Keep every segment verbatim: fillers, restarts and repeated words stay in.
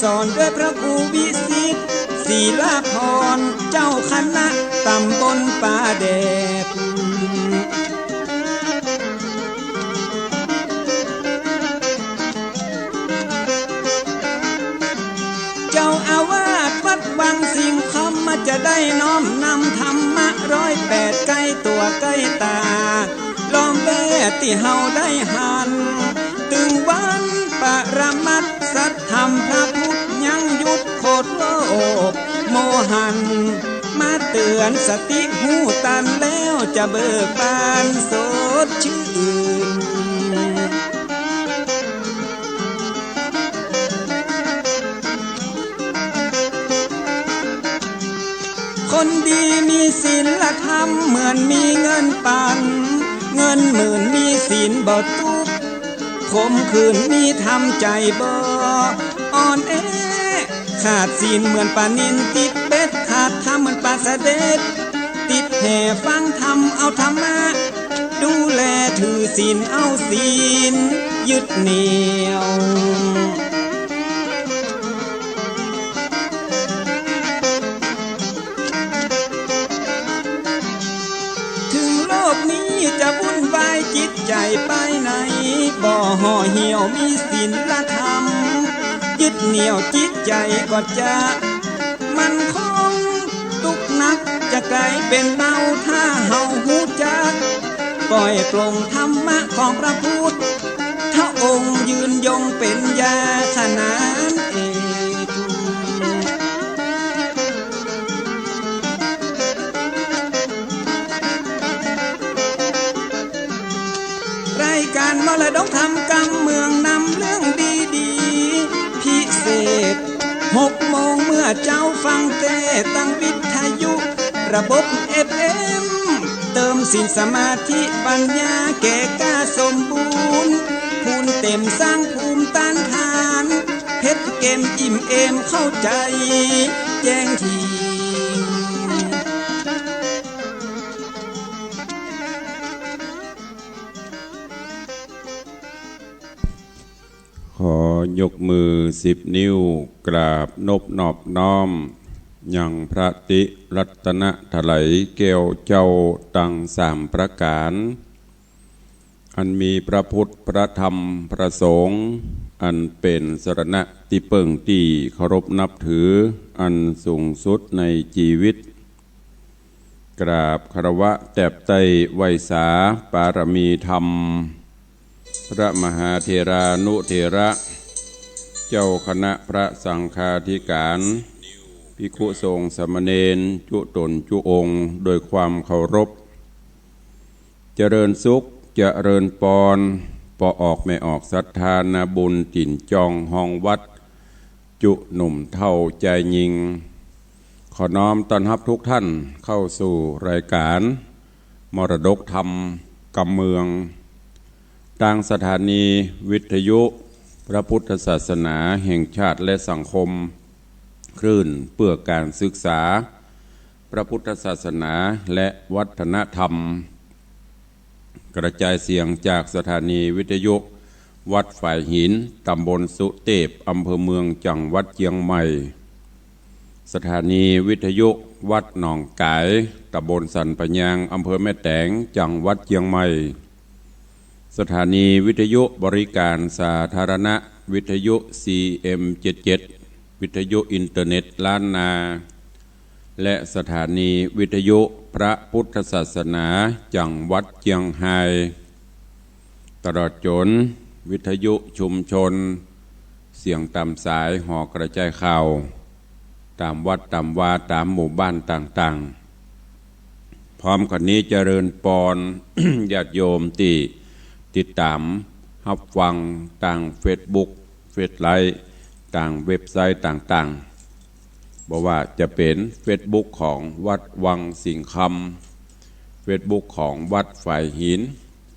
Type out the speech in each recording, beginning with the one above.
สอนด้วยพระครูวิสิทธิ์ ศีลาภรณ์ เจ้าคณะตำบลป่าแดด เจ้าอาวาสวัดวังสิงห์คำ จะได้น้อมนำธรรมะร้อยแปดใก้ตั๋วใก้ต๋า ล้อมแวดตี้เฮาได้หัน ตึงวันปรมัตถสัทธรรมพระพุทธยังหยุดโขดโลกโมหัน มาเตือนสติฮู้ตันแล้วจะเบิกบานสดชื่น คนดีมีศีลธรรมเหมือนมีเงินปัน เงินหมื่นมีศีลบ่ตุ๊กข์ ขมขื่นมีธรรมใจ๋บ่อ่อนแอ ขาดศีลเหมือนป๋านิลติดเบ็ด ขาดธรรมเหมือนป๋าสะเด็ด ติดแหฟังธรรมเอาธรรมะ ดูแลถือศีลเอาศีลยึดเหนี่ยว ถึงโลกนี้จะวุ่นวายจิตใจ๋ไปไหน บ่ห่อเหี่ยวมีศีลธรรม ยึดเหนี่ยวจิตใจ๋ก็จะมั่นคง ตุ๊กข์หนักจะก๋ายเป๋นเบา ถ้าเฮาฮู้จัก ปล่อยปลงธรรมะของพระพุทธองค์ ยืนยงเป๋นยาขนานเอก รายก๋านมรดกธรรมกำเมืองนำเรื่องดีๆ พิเศษ หกโมงเมื่อเจ๊าฟังเตสน์ตังวิทยุ ระบบเอฟเอ็ม เติมศีลสมาธิปัญญาแก่กล้าสมบูรณ์ ภูมิเตรียมสร้างภูมิต้านทาน เพชรเกมอิ่มเอมเข้าใจ๋แจ้งถิง ขอยกมือสิบนิ้วกราบนบนอบน้อม ยังพระติรัตนไตรยแก้วเจ้าตังสามประก๋าน อันมีพระพุทธ พระธรรม พระสงฆ์ อันเป๋นสรณะตี้เปิ้งตี้เคารพนับถืออันสูงสุดในจีวิต กราบคารวะแตบไต้ไหว้สาปารมีธรรม พระมหาเถรานุเถระ เจ้าคณะพระสังฆาธิการ ภิกขุสงฆ์สามเณรจุ๊ต๋นจุ๊องค์ โดยความเคารพ เจริญสุข เจริญปอน ป้อออกแม่ออกศรัทธานาบุญ ตี๋นจองฮองวัด จุ๊หนุ่มเฒ่าจายญิง ขอน้อมต้อนฮับทุกท่านเข้าสู่รายการมรดกธรรมกำเมือง ตางสถานีวิทยุพระพุทธศาสนาแห่งชาติและสังคม คลื่นเพื่อการศึกษาพระพุทธศาสนาและวัฒนธรรม กระจายเสียงจากสถานีวิทยุวัดฝายหิน ตำบลสุเตพ อำเภอเมือง จังหวัดเจียงใหม่ สถานีวิทยุวัดหนองก๋าย ตำบลสันป่ายาง อำเภอแม่แตง จังหวัดเจียงใหม่ สถานีวิทยุบริการสาธารณะ วิทยุ ซีเอ็ม เจ็ดเจ็ด วิทยุอินเทอร์เน็ตล้านนา และสถานีวิทยุพระพุทธศาสนาจังหวัดเจียงฮาย ตลอดจ๋นวิทยุชุมชน เสียงต๋ามสายหอกระจายข่าว ต๋ามวัดต๋ามวาต๋ามหมู่บ้านต่างๆ พร้อมกั๋นนี้เจริญปอน ญาติโยมตี้ติดต๋ามฮับฟังตางเฟซบุ๊ก เฟซไลฟ์ ตางเว็บไซต์ต่างๆ บ่ว่าจะเป๋นเฟซบุ๊กของวัดวังสิงห์คำ เฟซบุ๊กของวัดฝายหิน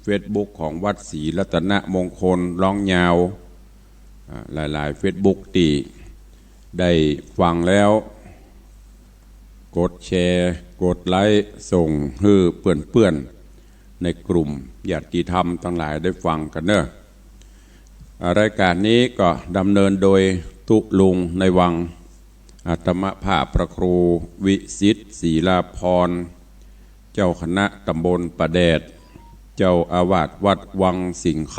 เฟซบุ๊กของวัดศรีรัตนมงคล ร้องยาว อ่า หลายๆ เฟซบุ๊กตี้ได้ฟังแล้ว กดแชร์ กดไลก์ ส่งหื้อเปื้อนๆ ในกลุ่มญาติธรรมตังหลายได้ฟังกั๋นเนาะ อ่า รายก๋านนี้ก็ดำเนินโดย ตุ๊ลุงในวัง อาตมาภาพพระครูวิสิทธิ์ ศรีลาภรณ์ เจ้าคณะตำบลป่าแดด เจ้าอาวาสวัดวังสิงห์ค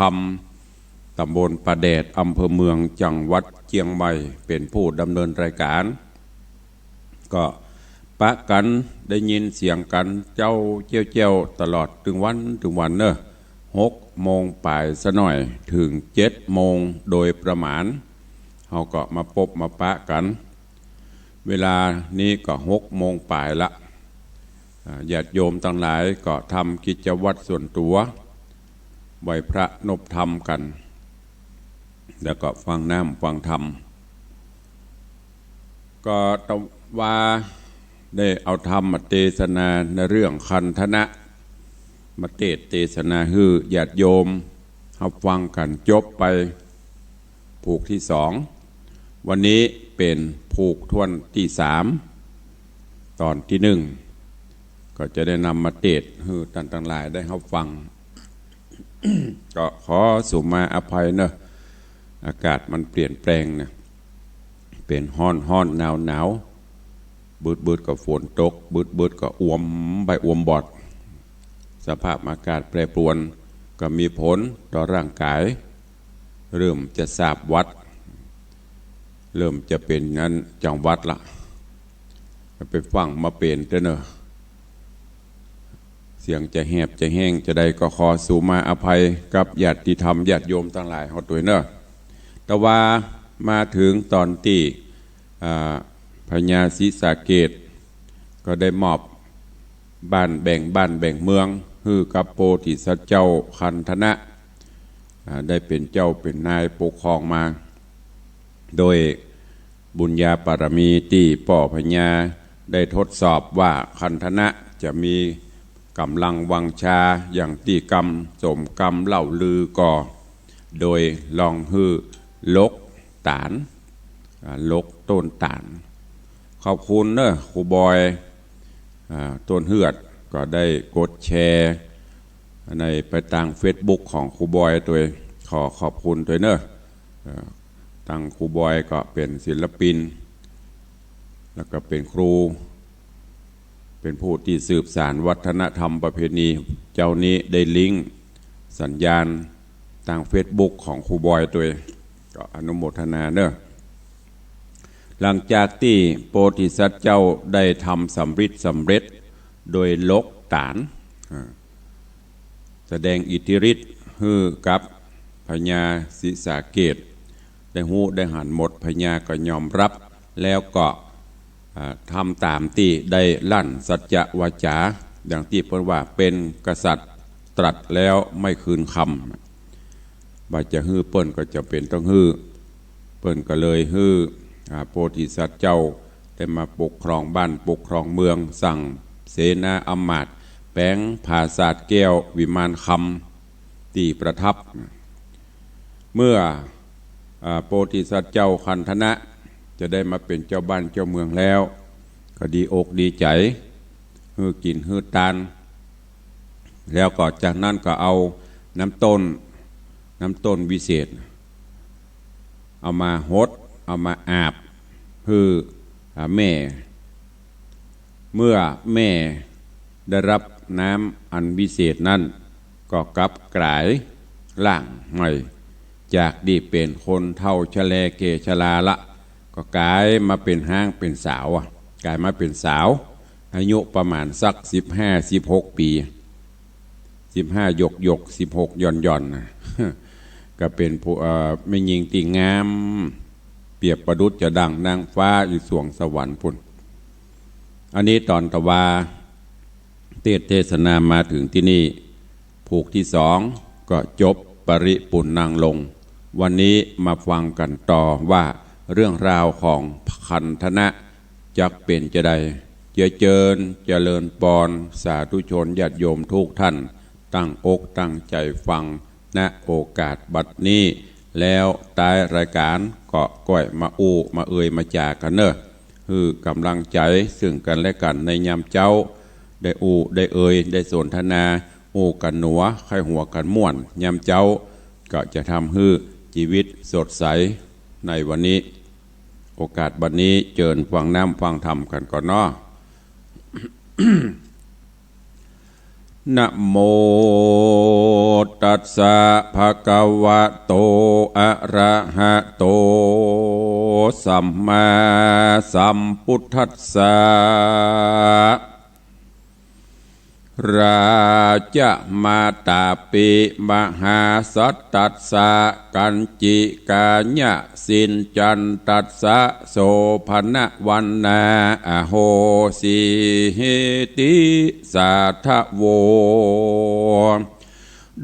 ำ ตำบลป่าแดด อำเภอเมือง จังหวัดเจียงใหม่ เป๋นผู้ดำเนินรายก๋าน ก็ปะกั๋นได้ยินเสียงกั๋นเจ๊าแจ้วๆ ตลอดตึงวันตึงวันเน่อ หกโมงป๋ายสะหน่อย เถิงเจ็ดโมงโดยประมาณ เฮาก็มาปบมาปะกั๋น เวลานี้ก็หกโมงป๋ายละ อ่า ญาติโยมตังหลายก็ทำกิจวัตรส่วนตั๋ว ไหว้พระนบธรรมกั๋น แล้วก็ฟังน้ำฟังธรรม ก็ตะว่าได้เอาธรรมเตสนาในเรื่องคันธนะ มาเตสน์เตสนาหื้อญาติโยมฮับฟังกั๋นจบไปผูกตี้สอง วันนี้เป๋นผูกถ้วนตี้สาม ต๋อนตี้นึ่ง ก็จะได้นำมาเตสน์หื้อต้านตังหลายได้ฮับฟัง ก็ขอสุมาอภัยเน่อ อากาศมันเปลี่ยนแปลงนะ เป๋นฮ้อนฮ้อนหนาวหนาว บึดบึดก็ฝนตก บึดบึดก็อ่วมใบ้อ่วมบอด สภาพอากาศแปรปรวนก็มีผลต่อร่างกาย เริ่มจะสาบหวัด เริ่มจะเป๋นอันจังหวัดละ ไปฟั่งมาเป๋นเต๊อะเน่อ เสียงจะแหบจะแห้งจะใดก็ขอสุมาอภัยกับญาติธรรมญาติโยมตังหลายเฮาตวยเน่อ แต่ว่ามาเถิงต๋อนตี้ อ่า พญาศรีสะเกษก็ได้มอบบ้านแบ่งบ้านแบ่งเมืองหื้อกับโพธิสัตว์เจ้าคันธนะ อ่า ได้เป๋นเจ้าเป๋นนายปกครองมา โดยบุญญาบารมีตี้ป้อพญาได้ทดสอบว่าคันธนะจะมีก๋ำลังวังชาอย่างตี้กำสมกำเล่าลือก่อ โดยลองหื้อลกต๋าล อ่า ลกต้นต๋าล ขอบคุณเน่อครูบอย อ่า ต้นเฮือดก็ได้กดแชร์ในไปตางเฟซบุ๊กของครูบอยตวย ขอขอบคุณตวยเน่อ เอ่อ ตางครูบอยก็เป๋นศิลปิน แล้วก็เป๋นครู เป๋นผู้ตี้สืบสานวัฒนธรรมประเพณี เจ้านี้ได้ลิงก์สัญญาณตางเฟซบุ๊กของครูบอยตวย ก็อนุโมทนาเน่อ หลังจากตี้โพธิสัตว์เจ้าได้ทำสำริดสำเร็จโดยลกต๋าล อ่า แสดงอิทธิฤทธิ์หื้อกับพญาศรีสะเกษได้ฮู้ได้หันหมด พญาก็ยอมรับ แล้วก็ อ่า ทำต๋ามตี้ได้ลั่นสัจจะวาจา ดังตี้เปิ้นว่าเป๋นกษัตริย์ตรัสแล้วไม่คืนคำ บ่าจะหื้อเปิ้นก็จ๋ำเป๋นต้องหื้อ เปิ้นก็เลยหื้อ อ่า โพธิสัตว์เจ้าได้มาปกครองบ้านปกครองเมือง สั่งเสนาอำมาตย์แป๋งผาสาทแก้ววิมานคำตี้ประทับ เมื่อ อ่า โพธิสัตว์เจ้าคันธนะจะได้มาเป๋นเจ้าบ้านเจ้าเมืองแล้ว ก็ดีอกดีใจ๋ หื้อกิ๋นหื้อตาน แล้วก็จากนั้นก็เอาน้ำต้น น้ำต้นวิเศษ เอามาหด เอามาอาบ หื้อ อ่า แม่ เมื่อแม่ได้รับน้ำอันวิเศษนั้น ก็กลับก๋ายร่างใหม่ จากตี้เป๋นคนเฒ่าชะแลแก่ชราละ ก็ก๋ายมาเป๋นฮ้างเป๋นสาวอะ ก๋ายมาเป๋นสาว อายุประมาณสักสิบห้า สิบหกปี๋ สิบห้าหยกๆ สิบหกหย่อนๆ นะ ก็เป๋นผู้ เอ่อ แม่ญิงตี้งาม เปรียบประดุจจะดั่งนางฟ้าอยู่สวงสวรรค์ปู้น อันนี้ต๋อนตะวาเตสน์เตสนามาเถิงตี้นี่ ผูกตี้สองก็จบปริปุณณังลง วันนี้มาฟังกั๋นต่อว่าเรื่องราวของคันธนะจักเป๋นจาใด เจื้อเจิญเจริญปอน สาธุชนญาติโยมทุกท่าน ตั้งอกตั้งใจ๋ฟัง ณ โอกาสบัดนี้ แล้วต๊ายรายก๋านก็ก้อยมาอู้มาเอ่ยมาจ๋ากั๋นเน่อ หื้อก๋ำลังใจ๋ซึ่งกั๋นและกั๋นในยามเจ๊า ได้อู้ได้เอ่ยได้สนทนา อู้กั๋นหนัว ใค่หัวกั๋นม่วน ยามเจ๊า ก็จะทำหื้อจีวิตสดใสในวันนี้ โอกาสบัดนี้เจิญฟังน้ำฟังธรรมกั๋นก่อนเนาะ นะโม ตัสสะ ภะคะวะโต อะระหะโต สัมมาสัมพุทธัสสะ ราจะมาตาปิ มหาสัตตัสสะ กัญจิกายะ สินจันตัสสะ โสภณวันนา อโหสีหิติ สาธะโว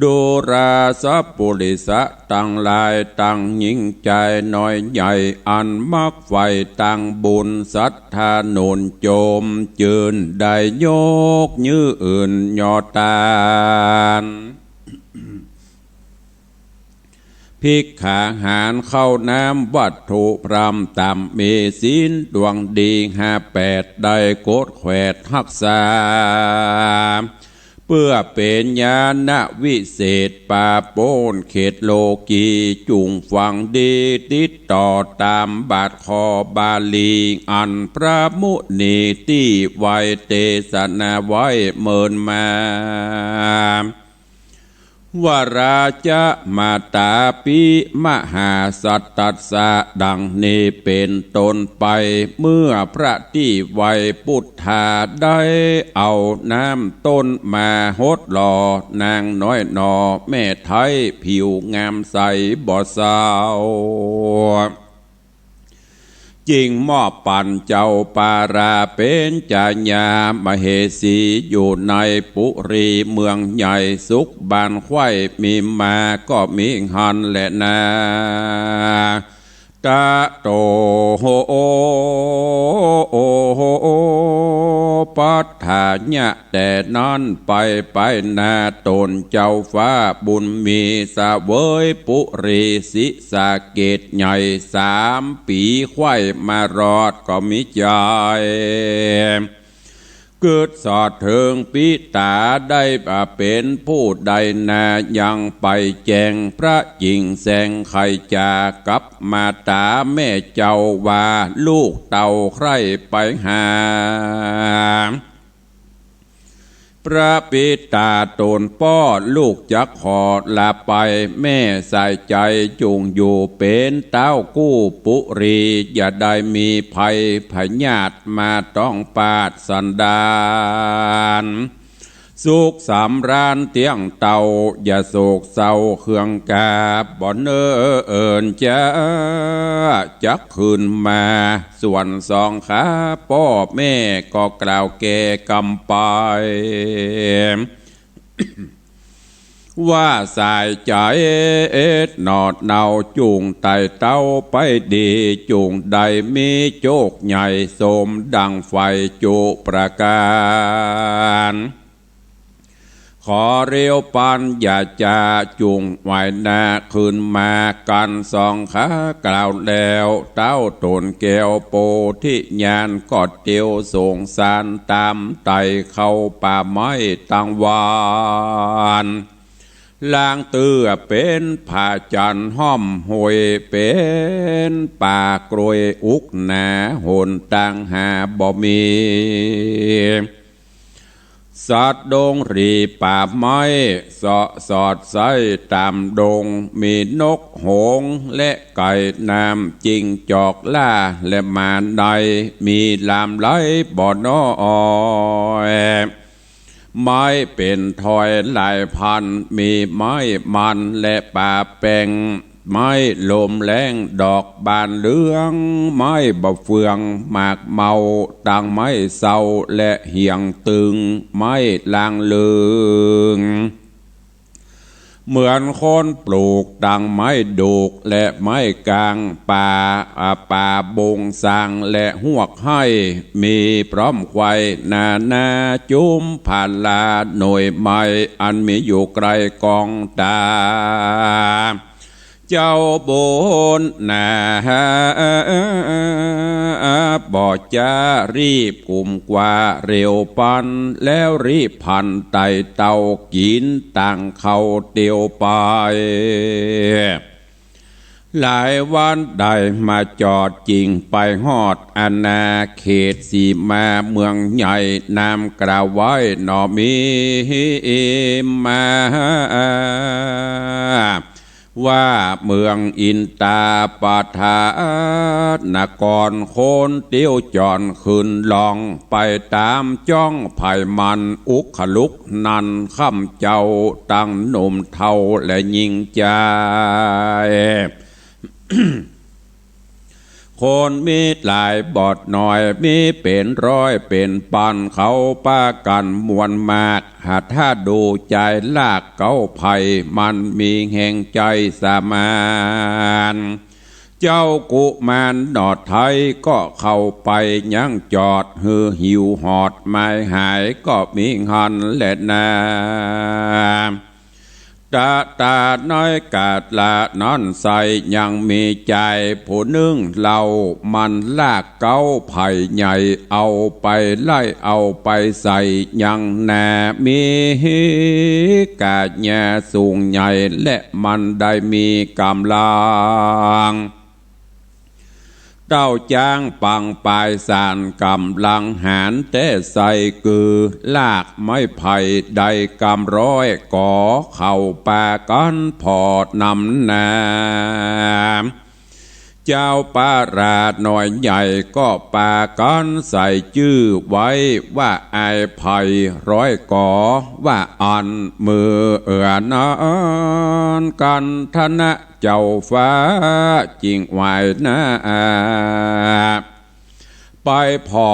ดูราสะปุริสะตังหลาย ตังหญิงจายน้อยใหญ่ อันมักใฝ่ตังบุญ ศรัทธาหนุนโจมจื้น ได้ยกยื่นยอตาน ภิกขาหาร ข้าวน้ำ วัตถุพร่ำ ต๋ามมีศีลดวงดีห้าแปด ได้กดแขวดฮักษา เปื้อเป๋นญาณวิเศษ ปาโป้นเขตโลกี จุ่งฟังดีติดต่อ ต๋ามบาทข้อบาลี อันพระมุนีตี้ไว้เตสนาไว้เมินมา วราจะมาตาปิ มหาสัตตัสสะ ดังนี้เป๋นต้นไป เมื่อพระตี้ไว้ปุทธา ได้เอาน้ำต้นมาหดหล่อ นางน้อยหน่อแม่ไท้ผิวงามใสบ่เศร้า จึงมอบปันเจ้าปาราเป๋นจายามเหสี อยู่ในปุรีเมืองใหญ่ สุขบ้านใคว่มีมาก็มีหั้นแลนา ตะโต โห ปัฏฐายะ แต่นั้นไปไปนา ตนเจ้าฟ้าบุญมีเสวยปุรีศรีสะเกษใหญ่สามปี๋ ใคว่มารอดก็มีใจ๋ กึ๊ดสอดเถิงปิต๋า ได้มาเป๋นผู้ใดนา ยังไปแจ้งพระจิ่งแสง ใค่จ๋ากับมาต๋าแม่เจ้าว่า ลูกเต้าใคร่ไปหา พระปิต๋าตนป้อ ลูกจักขอลาไป แม่สายใจ๋จุ่งอยู่เป๋นเต้ากู้ปุรี อย่าได้มีภัยพยาธิมาต้องปาดสันดาน สุขสำราญเตี้ยงเต้า อย่าโศกเศร้าเคืองกา บ่เนิ่นจ๊า จักคืนมา ส่วนสองข้าป้อแม่ก็กล่าวแก่กำไป ว่าสายใจ๋หนอเนาจุ่งไต่เต้าไปดี จุ่งได้มีโจคใหญ่สมดังใฝ่จุประก๋าน ขอเรียวปัญญาจ๋า จุ่งไหว้หน้าคืนมา กั๋นสองข้ากล่าวแล้ว เต้าตนแก้วโพธิญาณ ก็เตียวสงสารต๋ามไต่เข้าป่าไม้ตังวาน ลางเตื้อเป๋นผาจั๋นห้อมห้วย เป๋นป่ากล้วยอุกหนา หนตางหาบ่มี สัตว์ดงหรี่ป่าไม้ เสาะสอดไส้ต๋ามดง มีนกหงส์และไก่น้ำ จิ้งจอกล่าและหมาใน มีหลามไหลบ่น้อย ไม้เป๋นถ้อยหลายพัน มีไม้มันและป่าแป้ง ไม้ลมแล้งดอกบานเหลือง ไม้บ่าเฟืองหมากเมา ตังไม้เซาและเหียงตึง ไม้ลางลึง เหมือนคนปลูกตังไม้ดูกและไม้กางป่า อ่า ป่าบงสางและฮวกไฮ่ มีพร้อมไขว่นานาจุมพาลา หน่วยไม้อันมีอยู่ไกลกองต๋า เจ้าบุญนา บ่จ๊ารีบกุมกว่าเร็วปัน แล้วรีบพันไต่เต้ากิ๋นตังข้าวเตียวไป หลายวันได้มาจอด จึงไปฮอดอาณาเขตสีมา เมืองใหญ่นามกล่าวไว้หนอมีมา ว่าเมืองอินตาปะทานกร คนเตี้ยวจอนขึ้นล่อง ไปต๋ามจ้องใผมัน อุคลุกนันค่ำเจ้า ตังหนุ่มเฒ่าและญิงจาย คนมีหลายบ่น้อย มีเป๋นร้อยเป๋นปัน เขาปากั๋นมวลมาก หาถ้าดูจายลากเก๊าไพร่ มันมีแฮงใจ๋สามาน เจ้ากุมารหนอไทยก็เข้าไปยังจอด หื้อหิวหอดหมายหาย ก็มีหั้นแลนา ตะตาน้อยกาดละนั้นใส ยังมีจายผู้นึ่งเล่า มันลากเก๊าไพร่ใหญ่ เอาไปไล่เอาไปใส่ยังนา มีก๋าญาสูงใหญ่ และมันได้มีก๋ำลัง เต้าจ๊างปังปายสาน ก๋ำลังหาญแต๊ใส่ กือลากไม้ไผ่ได้กำร้อยก๋อ เข้าปากั๋นผ่อนำนา เจ้าปาราน้อยใหญ่ก็ปากั๋นใส่จื้อไว้ว่า อ้ายไพร่ร้อยก๋อ ว่าอั้น เมื่อเอือนั้นกั๋น ทนะเจ้าฟ้าจึงไหว้หน้า ไปผ่อ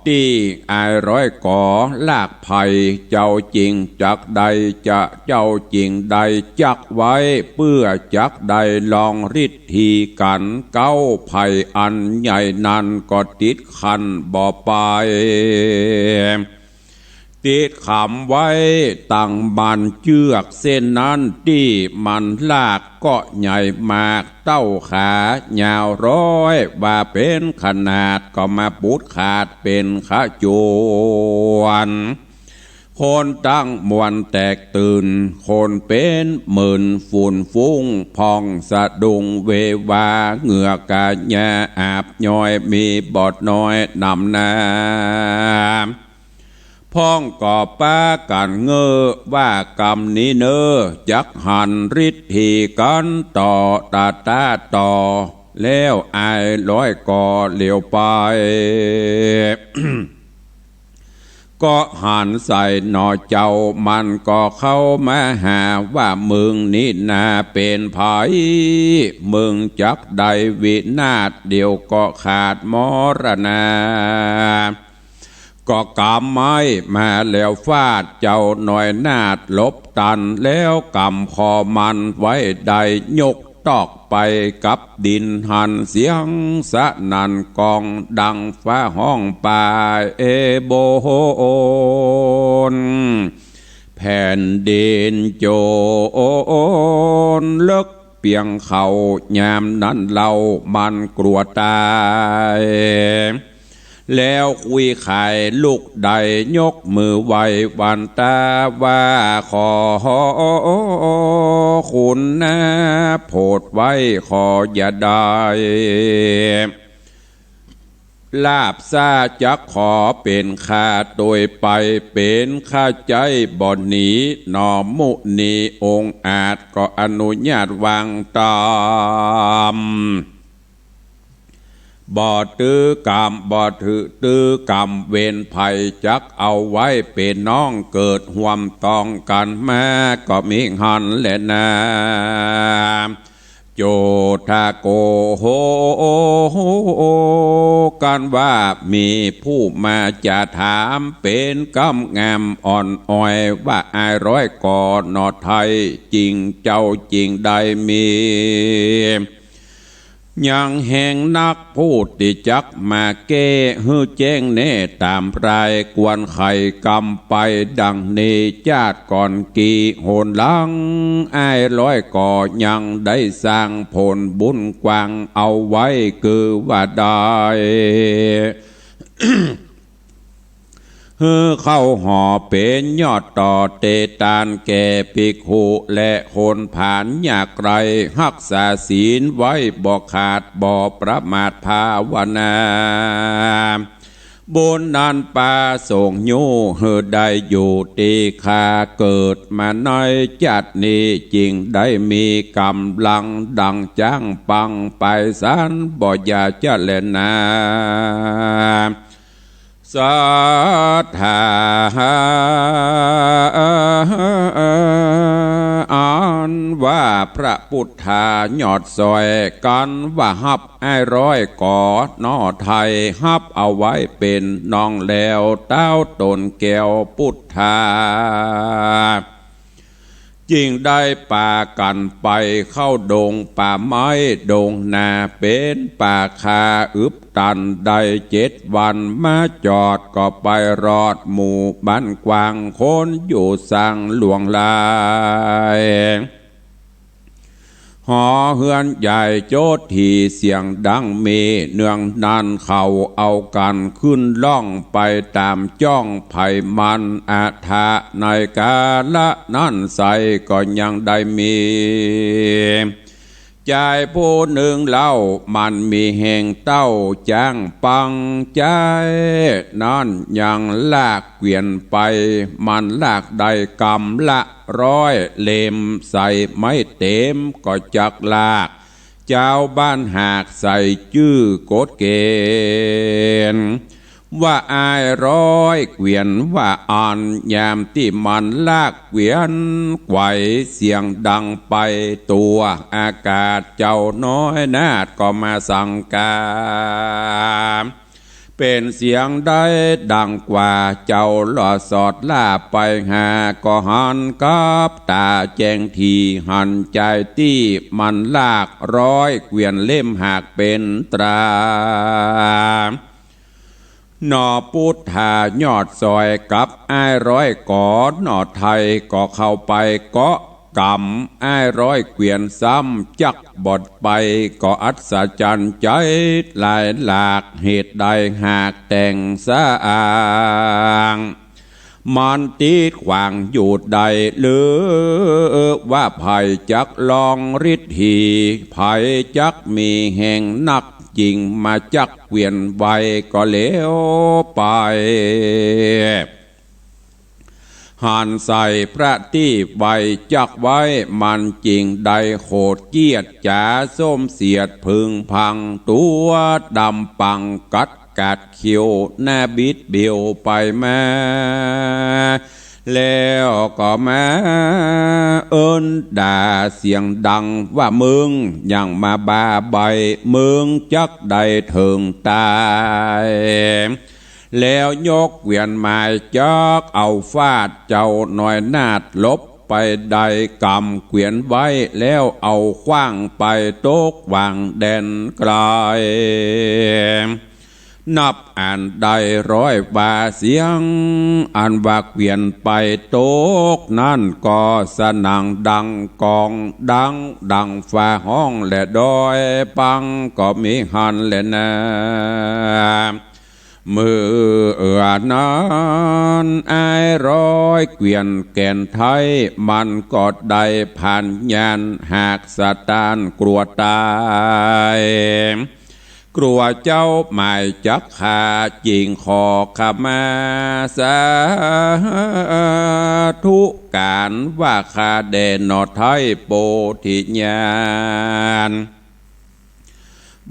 ตี้อ้ายร้อยก๋อลากไพร่ เจ้าจึงจักได้จะ เจ้าจึงได้จักไว้ เปื้อจักได้ลองฤทธีกั๋น เก๊าไพร่อันใหญ่นั้นก็ติดขันบ่ไป ติดขำไว้ตังมัน เจื้อกเส้นนั้นตี้มันลากก็ใหญ่มาก เต้าขายาวร้อยว่าเป๋นขนาด ก็มาปูดขาดเป๋นขจวน คนตังมวลแตกตื่น คนเป๋นหมื่นฝุ่นฟุ้ง พ่องสะดุ้งเววา เหงื่อก๋าญาอาบย้อย มีบ่น้อยนำนา พ่องก็ปากั๋นเง้อว่า กำนี้เน้อ จักหันฤทธีกั๋นต่อ ตะตาต่อ แล้วอ้ายร้อยก๋อเหลียวไป ก็หันใส่หนอเจ้า มันก็เข้ามาหาว่า มึงนี้นาเป๋นใผ มึงจักได้วินาศ เดี๋ยวก็ขาดมรณา ก็กำไม้มาแล้วฟาด เจ้าน้อยนาฏหลบตัน แล้วกำคอมันไว้ได้ ยกตอกไปกับดินหั้น เสียงสนั่นก้องดังฟ้าฮ้องป่าเอโบน แผ่นดินโจนเลิกเปียงเขา ยามนั้นเล่ามันกลัวต๋าย แล้วคุยขายลุกได้ ยกมือไหว้วันตาว่า ขอคุณนาโผดไว้ ขออย่าได้ ลาบซ่าจักขอเป๋นข้าโตยไป เป๋นข้าใจ๊บ่หนี หนอมุนีองอาจก็อนุญาตวางต๋าม บ่ตื้อกรรม บ่ถือตื้อกรรมเวรไผ จักเอาไว้เป๋นน้อง เกิดฮ่วมตองกั๋นมา ก็มีหั้นแลนา โจทาโกโห กันว่ามีผู้มาจะถาม เป๋นกำงามอ่อนอ้อย ว่าอ้ายร้อยก๋อหนอไทย จึงเจ้าจึงได้มี ยังแฮงนักผู้ตี้จักมาแก้หื้อแจ้งแน่ต๋ามราย ควรไขกำไปดังนี้ จาติก่อนกี่หนหลัง อ้ายร้อยก๋อยังได้สร้างผลบุญกว้างเอาไว้ คือว่าได้ เ หื้อเข้าห่อเป๋นยอดต่อเตตานแก่ภิกขุและคนผานยากไร้ ฮักษาศีลไว้บ่ขาดบ่ประมาทภาวนา บุญนั้นประสงค์อยู่หื้อได้อยู่ตี้ข้าเกิดมาในจักรนี้ จึงได้มีก๋ำลังดังจ๊างปังไปสันบ่อย่าจะแลนา ศรัทธา อันว่าพระปุทธายอดสอย กั๋นว่าฮับอ้ายร้อยก๋อหน่อไทย ฮับเอาไว้เป๋นน้องแล้ว เต้าต๋นแก้วปุทธา จึงได้ปากั๋นไปเข้าดงป่าไม้ดงนา เป๋นป่าคาอึบตันได้เจ็ดวัน มาจอดก็ไปรอดหมู่บ้านกว้าง คนอยู่สังหลวงหลาย หอเฮือนใหญ่โจทย์ถี่เสียงดังมี เนืองนั้นเขาเอากั๋นขึ้นล่องไปต๋ามจ้องไผมัน อัฏฐะในกาละนั้นไส้ก็ยังได้มี จายผู้นึ่งเล่า มันมีแฮงเต้าจ๊างปัง จายนั้นยังลากเกวียนไป มันลากได้กำละร้อยเล่ม ใส่ไม้เต็มก็จักลาก จาวบ้านหากใส่จื้อกฎเก๋ณฑ์ ว่าอ้ายร้อยเกวียนว่าอั้น ยามตี้มันลากเกวียนไกวเสียงดังไปตั๋วอากาศ เจ้าน้อยนาฏก็มาสังกา เป๋นเสียงใดดังกว่า เจ้าหล่อสอดล่าไปหา ก็หันกับต๋าแจ้งถี่ หันจายตี้มันลากร้อยเกวียนเล่มหากเป๋นตรา หน่อปุทธายอดสอยกับอ้ายร้อยก๋อหน่อไทย ก็เข้าไปเกาะก๋ำอ้ายร้อยเกวียนซ้ำจักบ่ไป ก็อัศจรรย์ใจ๋หลายหลาก เหตุใดหากแต่งสะอ้าง มันติดขวางอยู่ได้หรือ ว่าใผจักลองฤทธี ใผจักมีแฮงนัก จึงมาจักเกวียนไวก็แล้วไป หันใส่พระตี้ไวจักไว้ มันจึงได้โขดเกียจจ๋าส้มเสียดพึงพัง ตั๋วดำปังกัด กัดเขี้ยวหน้าบิดเบียวไปมา แล้วก็มาเอิ้นด่าเสียงดังว่า มึงยังมาบ้าใบ้ มึงจักได้เถิงต๋าย แล้วยกเกวียนหมายจักเอาฟาด เจ้าน้อยนาฏหลบไปได้ ก๋ำเกวียนไว้ แล้วเอาขว้างไปตกหว่างแดนไกล นับอันได้ร้อยว่าเสียง อันว่าเกวียนไปตกนั้นก็สนั่นดังกอง ดังดังฟ้าฮ้องและดอยปัง ก็มีหั้นแลนา เมื่อนั้นอ้ายร้อยเกวียนแก่นไทย มันก็ได้ผันญาณหากสะต้านกลัวต๋าย กลัวเจ้าหมายจักฆ่า จึงขอขมาสาธุก๋านว่า ข้าแด่หน่อไทยโพธิญาณ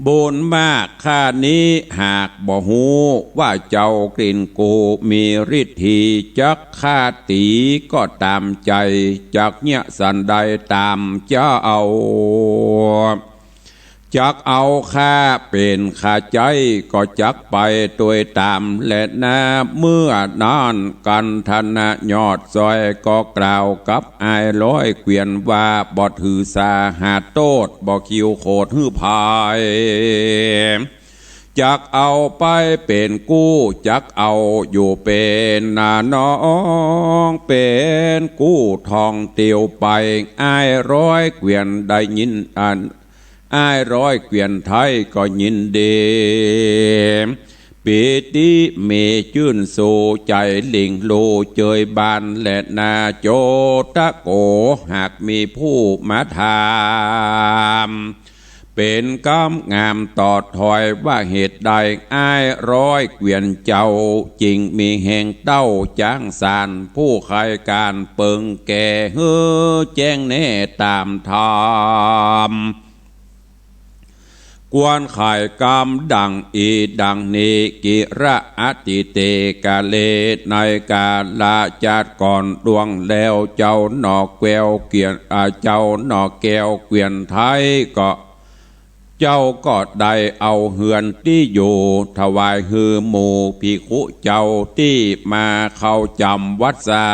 บุญมากข้านี้หากบ่ฮู้ ว่าเจ้ากลิ่นกูมีฤทธี จักฆ่าตี๋ก็ต๋ามใจ๋ จักเยียะสันใดต๋ามเจ้า จักเอาข้าเป๋นข้าใจ๊ ก็จักไปตวยต๋ามแลนา เมื่อนั้นกัณฑนายอดสอยก็กล่าวกับอ้ายร้อยเกวียนว่า บ่ถือสาหาโต้ษ บ่คิวโขดหื้อภัย จักเอาไปเป๋นกู้ จักเอาอยู่เป๋นนาน้อง เป๋นกู้ท่องเตียวไป อ้ายร้อยเกวียนได้ยินอัน อ้ายร้อยเกวียนไทยก็ยินดี ปีติมีจื้นสู่ ใจ๋หลิ่งลู่เจยบานแลนา โจตโก หากมีผู้มาถาม เป๋นกำงามตอดถอย ว่าเหตุใดอ้ายร้อยเกวียนเจ้า จึงมีแฮงเต้าจ๊างสาร ผู้ใค่ก๋านเปิงแก่ หื้อแจ้งแน่ต๋ามธรรม ควรไขกำดั่งอี้ดั่งนี้ กิระอติเตกาเล ในกาละจัดก่อนล่วงแล้ว เจ้าหน่อแก้วเกวียน อ่า เจ้าหน่อแก้วเกวียนไทยก็ เจ้าก็ได้เอาเฮือนตี้อยู่ ถวายหื้อหมู่ภิกขุเจ้า ตี้มาเข้าจ๋ำวัสสา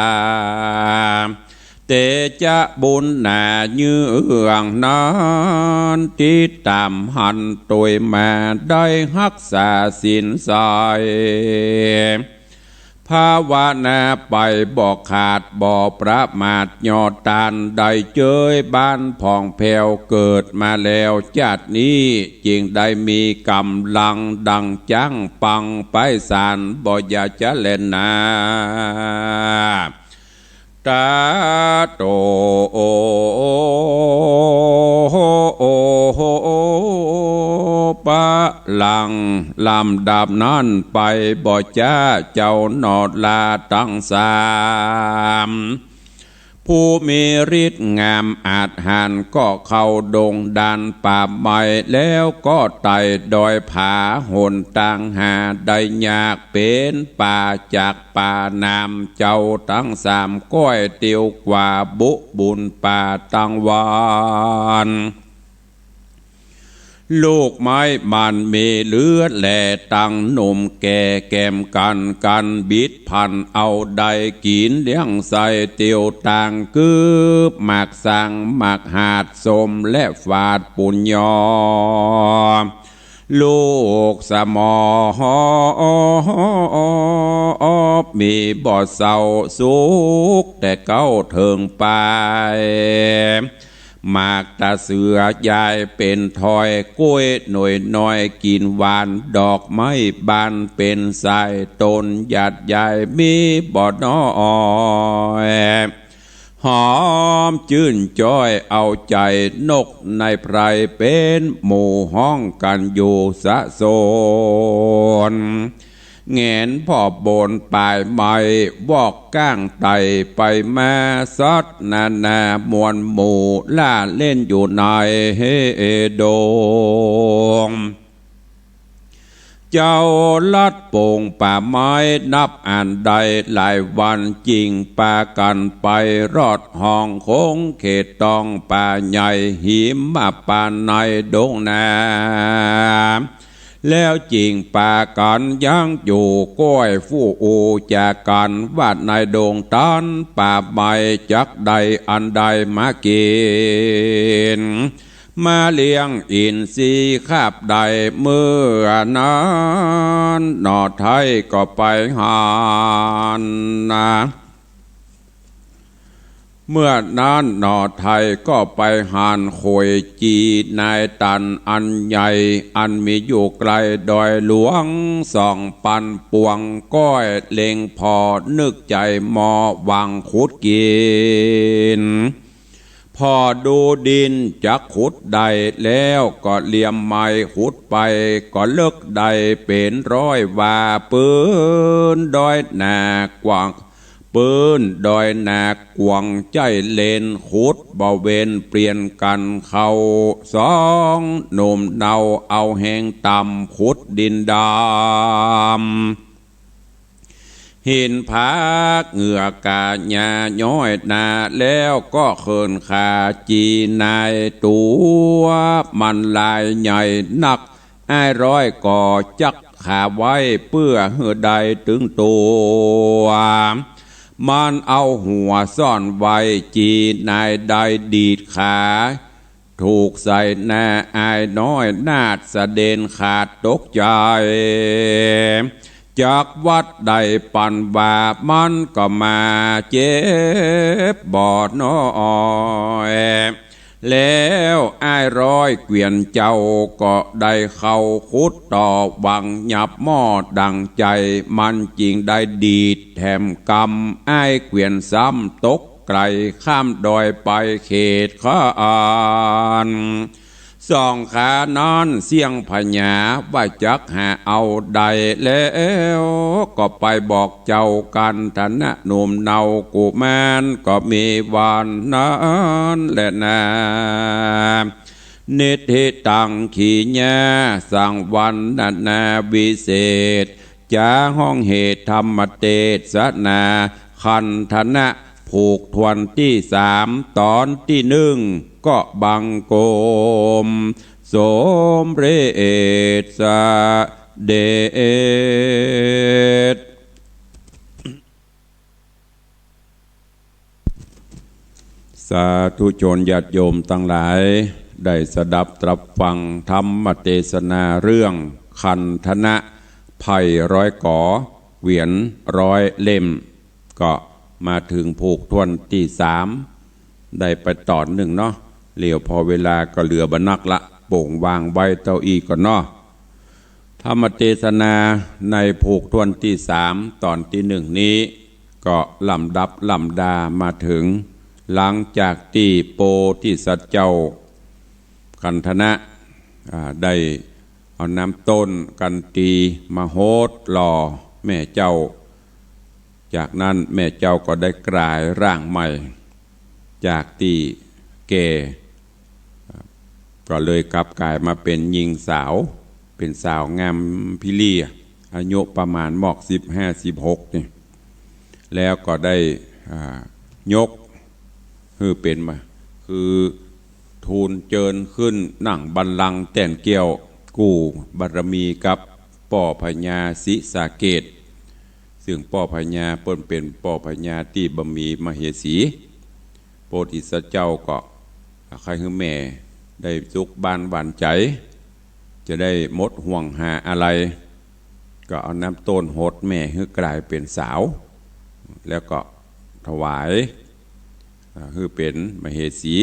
เตจะบุญหนาเยื้องนาน ติดต๋ามหันตวยมา ได้ฮักษาศีลใส ภาวนาไปบ่ขาดบ่ประมาท ยอดตานได้เจยบานผ่องแผ้ว เกิดมาแล้วจาตินี้ จึงได้มีก๋ำลังดั่งจ๊างปังไปสาร บ่อย่าจะแลนา ตาโต ปะลัง ลำดับนั้นไปบ่จ๊า เจ้าหน่อลาตังสาม ผู้มีฤทธิ์งามอาจหาญ ก็เข้าดงดานป่าไม้ แล้วก็ไต่ดอยผา หนตางหาได้ยาก เป๋นป่าจากป่าหนาม เจ้าตังสามก้อยเตียวกว่า บุบุญป่าตังวาน ลูกไม้มันมีเหลือแล ตังหนุ่มแก่แก่มกั๋น กั๋นบิดผันเอาได้กิ๋น เลี้ยงใส่เตียวตาง กืบหมากสังหมากหาด ส้มและฝาดปูนยอ ลูกสะหมอ มีบ่เศร้าสุข แต่เก๊าเถิงไป หมากตาเสือยายเป๋นถ้อย กล้วยหน่วยน้อยกิ๋นหวาน ดอกไม้บานเป๋นสาย ต้นหญ้าใหญ่มีบ่น้อย หอมจื้นจ๊อยเอาใจ๋ นกในไพรเป๋นหมู่ฮ้องกั๋นอยู่สะสน แหงนผ่อโบนปายไม้ วอกก้างไต่ไปมา สัตว์นานามวลหมู่ ล่าเล่นอยู่ในดง เจ้าลัดโป่งป่าไม้นับอันได้หลายวัน จึงปากั๋นไปรอดห้องคงเขตต้องป่าใหญ่ หิมป่าในดงนา แล้วจึงปากั๋นยังอยู่ก้อยฟู่อู้จ๋ากั๋น ว่าในดงตันป่าไม้จักได้อันใดมากิ๋น มาเลี้ยงอินทรีย์คาบได้ เมื่อนั้นหน่อไทยก็ไปหันนา เมื่อนั้นหน่อไทยก็ไปหันโขยจีนายตันอันใหญ่ อันมีอยู่ใก้ดอยหลวงสองปันปวง ก้อยเล็งผ่อนึกใจ๋หมอหวังขุดกิ๋น ผ่อดูดินจักขุดได้แล้ว ก็เลียมไม้ขุดไป ก็เลิกได้เป๋นร้อยว่า ปื๊นดอยหนากว้าง ปื๊นดอยหนากว้างใจ้เล่น ขุดบ่เว้นเปลี่ยนกั๋นเข้า สองหนุ่มเนาเอาแฮงต่ำขุดดินดำ หินผาเหงือกกาหญ้าย้อยนา แล้วก็เขินขาจีนายตั๋วมันลายใหญ่นัก อ้ายร้อยก็จักขาไว้เปื้อหื้อได้ตึงตั๋ว มันเอาหัวซ่อนไว้ จีนายได้ดีดขา ถูกใส่หน้าอ้ายน้อยนาดสะเด็นขาดตกใจ๋ จักวัดได้ปันว่ามันก็มาเจ็บบ่น้อย แล้วอ้ายร้อยเกวียนเจ้าก็ได้เข้าขุดต่อหวังหยับหม้อดั่งใจ๋ มันจึงได้ดีดแถมกำ อ้ายเกวียนซ้ำตกไก๋ข้ามดอยไปเขตคาน สองขานั้นเสี้ยงผญาว่าจักหาเอาได้ แล้วก็ไปบอกเจ้ากัณฑนะหนุ่มเนากุมาร ก็มีวันนั้นแลนา นิทธิตัง ขีญา สังวรรณนาวิเศษ จ๋าฮ้องเหตุธรรมเตสนา คันธนะผูกถ้วนตี้สาม ต๋อนตี้นึ่งก็บังคมสมเร็จเสด็จ สาธุชนญาติโยมตังหลาย ได้สดับตรับฟังธรรมเตสนาเรื่องคันธนะ ไพร่ร้อยก๋อ เกวียนร้อยเล่ม ก็มาเถิงผูกถ้วนตี้สาม ได้ไปต๋อนนึ่งเนาะ เหลียวผ่อเวลาก็เหลือบ่นักละ โป่งวางไว้เต้าอี้ก่อนเนาะ ธรรมเตสนาในผูกถ้วนตี้สาม ต๋อนตี้นึ่งนี้ ก็ลำดับลำดามาเถิง หลังจากตี้โพธิสัตว์เจ้าคันธนะ อ่า ได้เอาน้ำต้นกันตีมาหดหล่อแม่เจ้า จากนั้นแม่เจ้าก็ได้ก๋ายร่างใหม่ จากตี้แก่ ก็เลยกลับก๋ายมาเป๋นญิงสาว เป๋นสาวงามพิลี อายุประมาณมอกสิบห้า สิบหกนี่ แล้วก็ได้ อ่า ยกหื้อเป๋นมา คือทูลเจิญขึ้นนั่งบัลลังก์แต้นเกลี้ยว กู้บารมีกับป้อพญาศรีสะเกษ ซึ่งป้อพญาเปิ้นเป๋นป้อพญาตี้บ่มีมเหสี โพธิสัตว์เจ้าก็ใค่หื้อแม่ได้สุขบานหวานใจ๋ จะได้หมดห่วงหาอะไร ก็เอาน้ำต้นหดแม่หื้อก๋ายเป๋นสาว แล้วก็ถวาย อ่า หื้อเป๋นมเหสี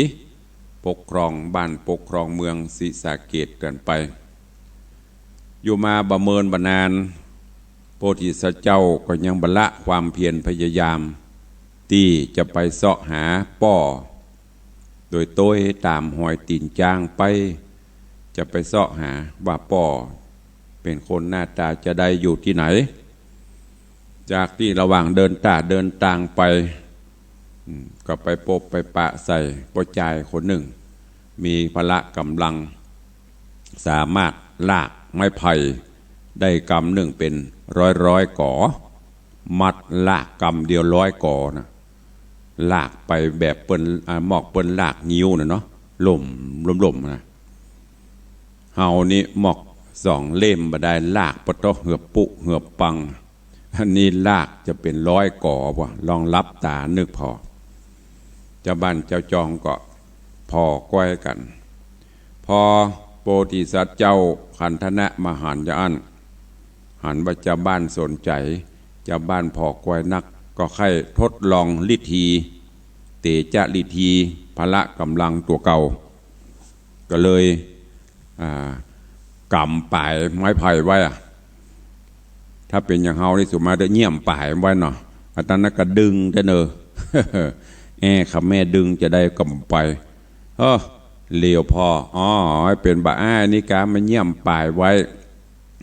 ปกครองบ้านปกครองเมืองศรีสะเกษกั๋นไป อยู่มาบ่เมินบ่นาน โพธิสัตว์เจ้าก็ยังบ่ละความเพียรพยายาม ตี้จะไปเซาะหาป้อ โดยโต้ยต๋ามฮอยตี๋นจ๊างไป จะไปเซาะหาว่าป้อเป๋นคนหน้าต๋าจาใดอยู่ตี้ไหน จากตี้ระหว่างเดินต้าเดินตางไป อืม ก็ไปปบไปปะใส่ป้อจายคนนึ่ง มีพละก๋ำลัง สามารถลากไม้ไผ่ได้กำนึ่งเป๋นร้อยๆ ก๋อ มัดลากกำเดียวร้อยก๋อนะ ลากไปแบบเปิ้น อ่า มอกเปิ้นลากงิ้วน่ะเนาะ ล่มๆ นะ เฮานี่มอกสองเล่มบ่ได้ ลากปะโต๊ะเหือบปุเหือบปัง อันนี้ลากจะเป๋นร้อยก๋อว่ะ ลองหลับต๋านึกผ่อ เจ้าบ้านเจ้าจองก็ผ่อก้อยกั๋น พอโพธิสัตว์เจ้าคันธนะมาหันจาอั้น หันว่าเจ้าบ้านสนใจ๋ เจ้าบ้านผ่อก้อยนัก ก็ใค่ทดลองฤทธี เตจะฤทธี พละก๋ำลังตั๋วเก่า ก็เลย อ่า ก๋ำป๋ายไม้ไผ่ไว้อะ ถ้าเป๋นอย่างเฮานี่สุมาเด้อเยียมป๋ายไว้เนาะ อันนั้นก็ดึงได้เนอะ แอ้ ข้าแม่ดึงจาใดก็บ่ไป เออ เหลียวผ่อ อ๋อ เป๋นบ่าอ้ายนี่กามาเยียมป๋ายไว้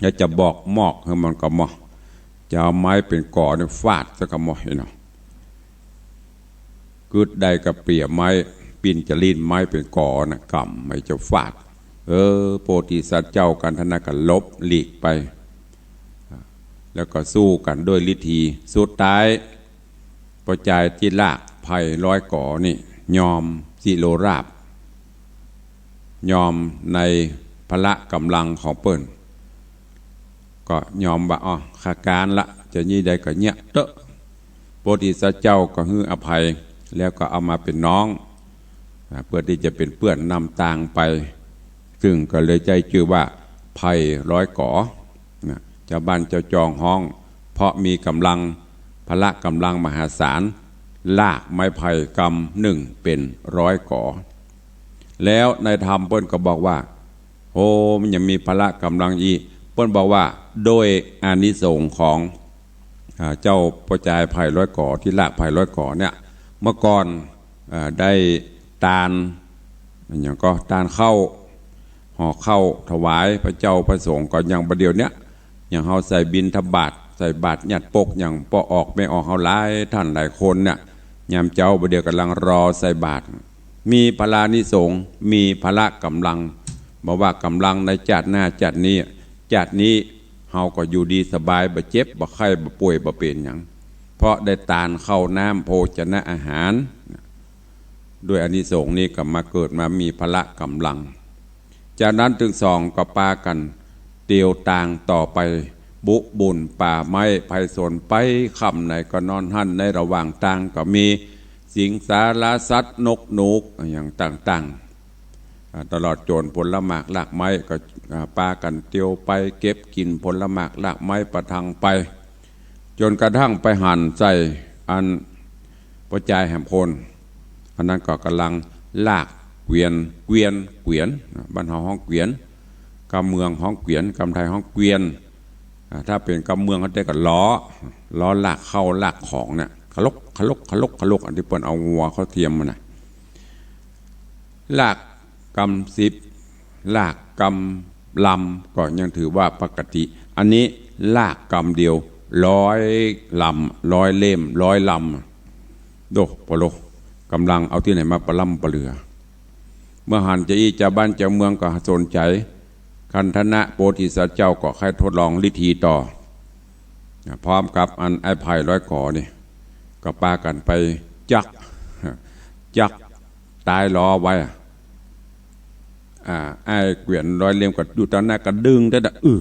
แล้วจะบอกมอกหื้อมันก่อมอ จะเอาไม้เป๋นก๋อนี่ฟาดซะก่อมอเนาะ กึ๊ดได้ก็เปลี่ยไม้ ปิ้นจะลิ้นไม้เป๋นก๋อนะ ก๋ำไม้จะฟาด เออ โพธิสัตว์เจ้าคันธนะก็หลบหลีกไป แล้วก็สู้กั๋นด้วยฤทธี สุดท้าย ป้อจายตี้ลากไผ่ร้อยก๋อนี่ ยอมสิโรราภ ยอมในพละก๋ำลังของเปิ้น ก็ยอมว่า อ๋อ ข้าก๊านละ จะยี่ใดก็เยียะเต๊อะ โพธิสัตว์เจ้าก็หื้ออภัย แล้วก็เอามาเป๋นน้อง อ่า เปื้อตี้จะเป๋นเปื้อนนำตางไป ซึ่งก็เลยใจ๊จื้อว่าไพร่ร้อยก๋อ นะ เจ้าบ้านเจ้าจองฮ้อง เพราะมีก๋ำลัง พละก๋ำลังมหาศาล ลากไม้ไผ่กำนึ่งเป๋นร้อยก๋อ แล้วในธรรมเปิ้นก็บอกว่า โอ้ มันยังมีพละก๋ำลังอีก เปิ้นบอกว่าโดยอานิสงส์ของ อ่า เจ้าป้อจายไพร่ร้อยก๋อ ตี้ลากไพร่ร้อยก๋อเนี่ย เมื่อก่อน อ่า ได้ตาน อะหยังก็ตานข้าว ห่อข้าวถวายพระเจ้าพระสงฆ์ ก็ยังบ่าเดี่ยวเนี้ย อย่างเฮาใส่บิณฑบาต ใส่บาตรญาติปก อย่างป้อออกแม่ออกเฮาหลายต้านหลายคนเนี่ย ยามเจ๊าบ่าเดี่ยวก่ำลังรอใส่บาตร มีพลานิสงส์ มีพละก๋ำลัง บ่ว่าก๋ำลังในจาติหน้าจาตินี้ จาตินี้เฮาก็อยู่ดีสบาย บ่เจ็บ บ่ไข้ บ่ป่วย บ่เป๋นหยัง เพราะได้ตานข้าวน้ำโภชนะอาหาร ด้วยอานิสงส์นี้ก็มาเกิดมามีพละก๋ำลัง จากนั้นตึงสองก็ปากั๋นเตียวตางต่อไป บุบุ่นป่าไม้ไพศาล ไปค่ำไหนก็นอนหั้น ในระหว่างตางก็มีสิงสาราสัตว์นกหนูอะหยังต่างๆ อ่า ตลอดจ๋นผลหมากรากไม้ก็ อ่า ปากั๋นเตียวไปเก็บกิ๋นผลหมากรากไม้ประทังไป จ๋นกระทั่งไปหันใส่อันป้อจายแหมคน อันนั้นก็ก๋ำลังลากเกวียน เกวียน เกวียน บ้านเฮาฮ้องเกวียน กำเมืองฮ้องเกวียน กำไทยฮ้องเกวียน อ่า ถ้าเป๋นกำเมืองเขาเรียกว่าล้อ ล้อลากข้าวลากของเนี่ย คะลก คะลก คะลก คะลก อันตี้เปิ้นเอางัวเข้าเทียมมาน่ะ ลากกำสิบ ลากกำลำก็ยังถือว่าปกติ อันนี้ลากกำเดียว ร้อยลำ ร้อยเล่ม ร้อยลำ โด ปะโล ก๋ำลังเอาตี้ไหนมาปะล่ำปะเหลือ เมื่อหันจาอี้จาวบ้านจาวเมืองก็สนใจ๋ คันธนะโพธิสัตว์เจ้าก็ใค่ทดลองฤทธีต่อ พร้อมกับอันไอ้ไพร่ร้อยก๋อนี่ ก็ปากั๋นไปจัก จักตายล้อไว้อะ อ่า ไอ้เกวียนร้อยเล่มก็อยู่ตางหน้าก็ดึงได้ดะ อื้อ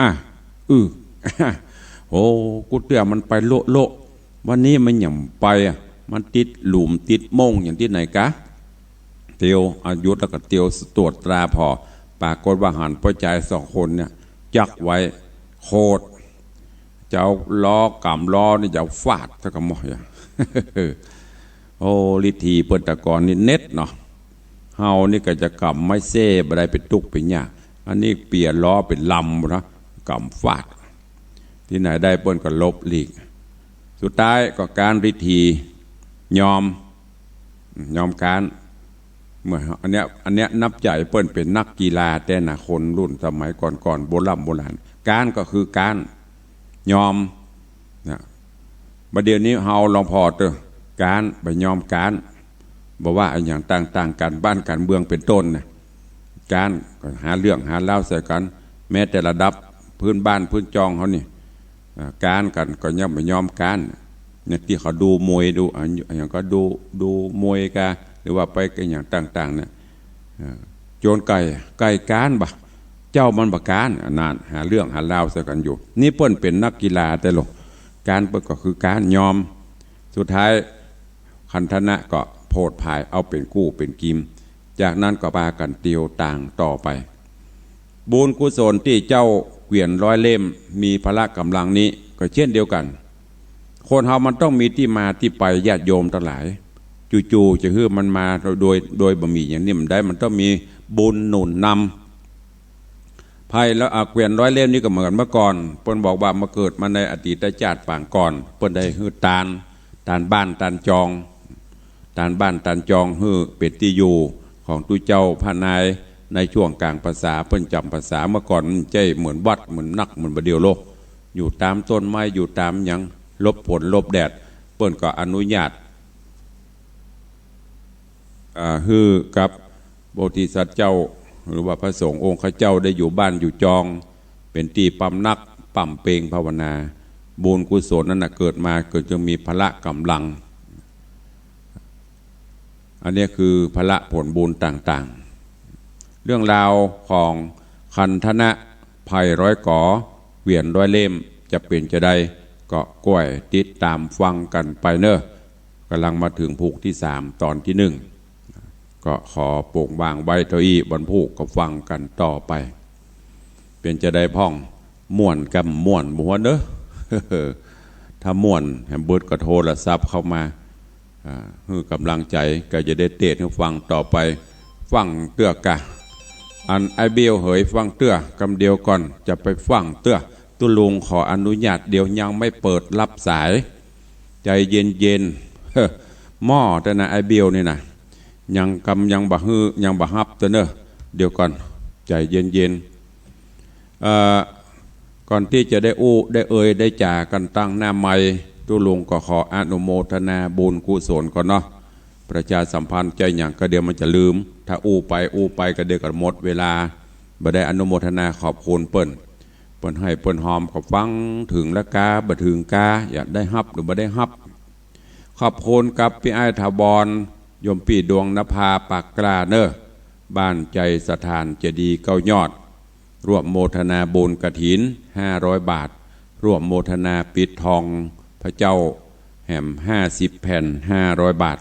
อ่ะ อื้อ โอ้ กูเตื้อมันไปโละโละ วันนี้มันหย่ำไปอะ มันติดหลุมติดม่งอย่างตี้ไหนกะ เตียว อ่ะ หยุดแล้วก็เตียวตรวจตราผ่อ ปรากฏว่าหันป้อจายสองคนเนี่ย จักไว้ โขด จะเอาล้อ ก๋ำล้อนี่จะเอาฟาดซะกะหมอ โอ้ ฤทธีเปิ้นตะกอนนี่เน็ดเนาะ เฮานี่ก็จะก๋ำไม้เส้บ่ได้ เป๋นตุ๊กเป๋นยาก อันนี้เปียะล้อเป๋นลำนะ ก๋ำฟาด ตี้ไหนได้เปิ้นก็หลบหลีก สุดท้ายก็ก๊านฤทธี ยอม ยอมก๊าน เมื่อ อันเนี้ย อันเนี้ยนับจาเปิ้นเป๋นนักกีฬาแต๊นะ คนรุ่นสมัยก่อนๆ โบร่ำโบราณ ก๊านก็คือก๊าน ยอม นะ บ่าเดี่ยวนี้เฮาลองผ่อเต๊อะ ก๊าน บ่ยอมก๊าน บ่ว่าอะหยังต่างๆ ก๋านบ้านก๋านเมืองเป๋นต้นนะ ก๊าน ก็หาเรื่องหาราวใส่กั๋น แม้แต่ระดับพื้นบ้านพื้นจองเฮานี่ อ่า ก๊านกั๋นก็ยังบ่ยอมก๊าน อย่างตี้เขาดูมวยดู อะหยังก็ดู ดูมวยกา หรือว่าไปอะหยังต่างๆ เนี่ย อ่า จวนใก่ ใก่ก๊านบ่ะ เจ้ามันบ่ก๊าน อันนั้นหาเรื่องหาราวใส่กั๋นอยู่ นี่เปิ้นเป๋นนักกีฬาแต๊ลอ ก๊านเปิ้นก็คือก๊าน ยอม สุดท้าย คันธนะก็โผดผายเอาเป๋นกู้เป๋นกิม จากนั้นก็ปากั๋นเตียวตางต่อไป บุญกุศลตี้เจ้าเกวียนร้อยเล่มมีพละก๋ำลังนี้ก็เช่นเดียวกั๋น คนเฮามันต้องมีตี้มาตี้ไป ญาติโยมตังหลาย จู่ๆ จะหื้อมันมาโดย โดยบ่มีอย่างนี้บ่ได้ มันต้องมีบุญหนุนนำ ไพร่ละ อ่า เกวียนร้อยเล่มนี้ก็เหมือนกั๋น เมื่อก่อน เปิ้นบอกว่าเมื่อเกิดมาในอดีตจาติปางก่อน เปิ้นได้หื้อตาน ตานบ้านตานจอง ตานบ้านตานจองหื้อเป๋นตี้อยู่ของตุ๊เจ้าพระนาย ในช่วงก๋างพรรษา เปิ้นจ๋ำพรรษา เมื่อก่อนมันบ่ใจ้เหมือนวัด เหมือนนัก เหมือนบ่าเดี่ยวโลก อยู่ต๋ามต้นไม้ อยู่ต๋ามหยัง หลบฝนหลบแดด เปิ้นก็อนุญาต อ่า หื้อกับโพธิสัตว์เจ้า หรือว่าพระสงฆ์องค์ข้าเจ้าได้อยู่บ้านอยู่จอง เป๋นตี้ปำนักปำเป็งภาวนา บุญกุศลนั้นน่ะเกิดมา เกิดจึงมีพละก๋ำลัง อันนี้คือพละผลบุญต่างๆ เรื่องราวของคันธนะ ไพร่ร้อยก๋อ เกวียนร้อยเล่ม จะเป๋นจาใด ก็ก้อยติดต๋ามฟังกั๋นไปเน่อ ก่ำลังมาเถิงผูกตี้สาม ต๋อนตี้นึ่ง ก็ขอโป่งวางไว้เต้าอี้ วันพูกก็ฟังกั๋นต่อไป เป๋นจาใดพ่อง ม่วนกำม่วนบ่ฮู้เน่อ ถ้าม่วนแหมเปิ้นก็โทรศัพท์เข้ามา อ่า หื้อก๋ำลังใจ๋ ก็จะได้เตสหื้อฟังต่อไป ฟั่งเตื้อกะ อันไอ้เบลเหย ฟั่งเตื้อ กำเดียวก่อน จะไปฟั่งเตื้อ ตุ๊ลุงขออนุญาต เดี๋ยวยังไม่เปิดรับสาย ใจ๋เย็นๆ เฮ้อ หม้อแต่นะ ไอ้เบลนี่นะ ยังกำ ยังบ่หื้อ ยังบ่ฮับเตื้อเน่อ เดี๋ยวก่อน ใจ๋เย็นๆ เอ่อ ก่อนตี้จะได้อู้ได้เอ่ยได้จ๋ากั๋นตังหน้าไมค์ ตุ๊ลุงก็ขออนุโมทนาบุญกุศลก่อนเนาะ ประชาสัมพันธ์ใจ๋หยังก็เดี๋ยวมันจะลืม ถ้าอู้ไปอู้ไปก็เดี๋ยวก็หมดเวลา บ่ได้อนุโมทนาขอบคุณเปิ้น เปิ้นหื้อเปิ้นหอมก็ฟังเถิงละกา บ่เถิงกา อยากได้ฮับหรือบ่ได้ฮับ ขอบคุณกับปี้อ้ายถาวร โยมปี้ดวงนภา ปากกล้าเน่อ บ้านใจ๋สถานเจดีย์เก้ายอด ร่วมโมทนาบุญกฐิน ห้าร้อยบาท ร่วมโมทนาปิดทองพระเจ้าแหม ห้าสิบแผ่น ห้าร้อยบาท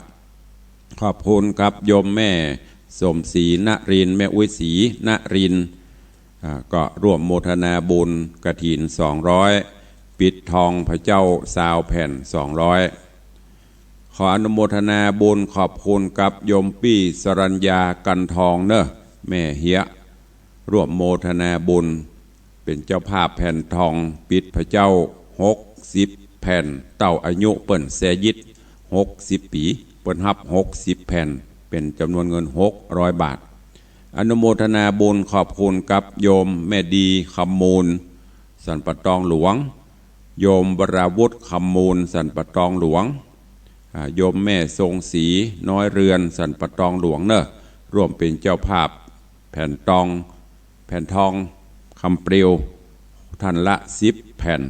ขอบคุณกับโยมแม่สมศรีนรินทร์ แม่อุ๊ยศรีนรินทร์ อ่า ก็ร่วมโมทนาบุญกฐิน สองร้อย ปิดทองพระเจ้า ซาวแผ่น สองร้อย ขออนุโมทนาบุญขอบคุณกับโยมปี้สรัญญา กันทองเน่อ แม่เฮีย ร่วมโมทนาบุญ เป๋นเจ้าภาพแผ่นทองปิดพระเจ้า หกสิบแผ่น เต้าอายุเปิ้นแซยิด หกสิบปี๋ เปิ้นฮับ หกสิบแผ่น เป๋นจ๋ำนวนเงิน หกร้อยบาท อนุโมทนาบุญขอบคุณกับโยมแม่ดี คำมูล สันป่าตองหลวง โยมวราวุธ คำมูล สันป่าตองหลวง อ่า โยมแม่ทรงศรี น้อยเรือน สันป่าตองหลวงเน่อ ร่วมเป๋นเจ้าภาพแผ่นตอง แผ่นทองคำเปลว ท่านละสิบแผ่น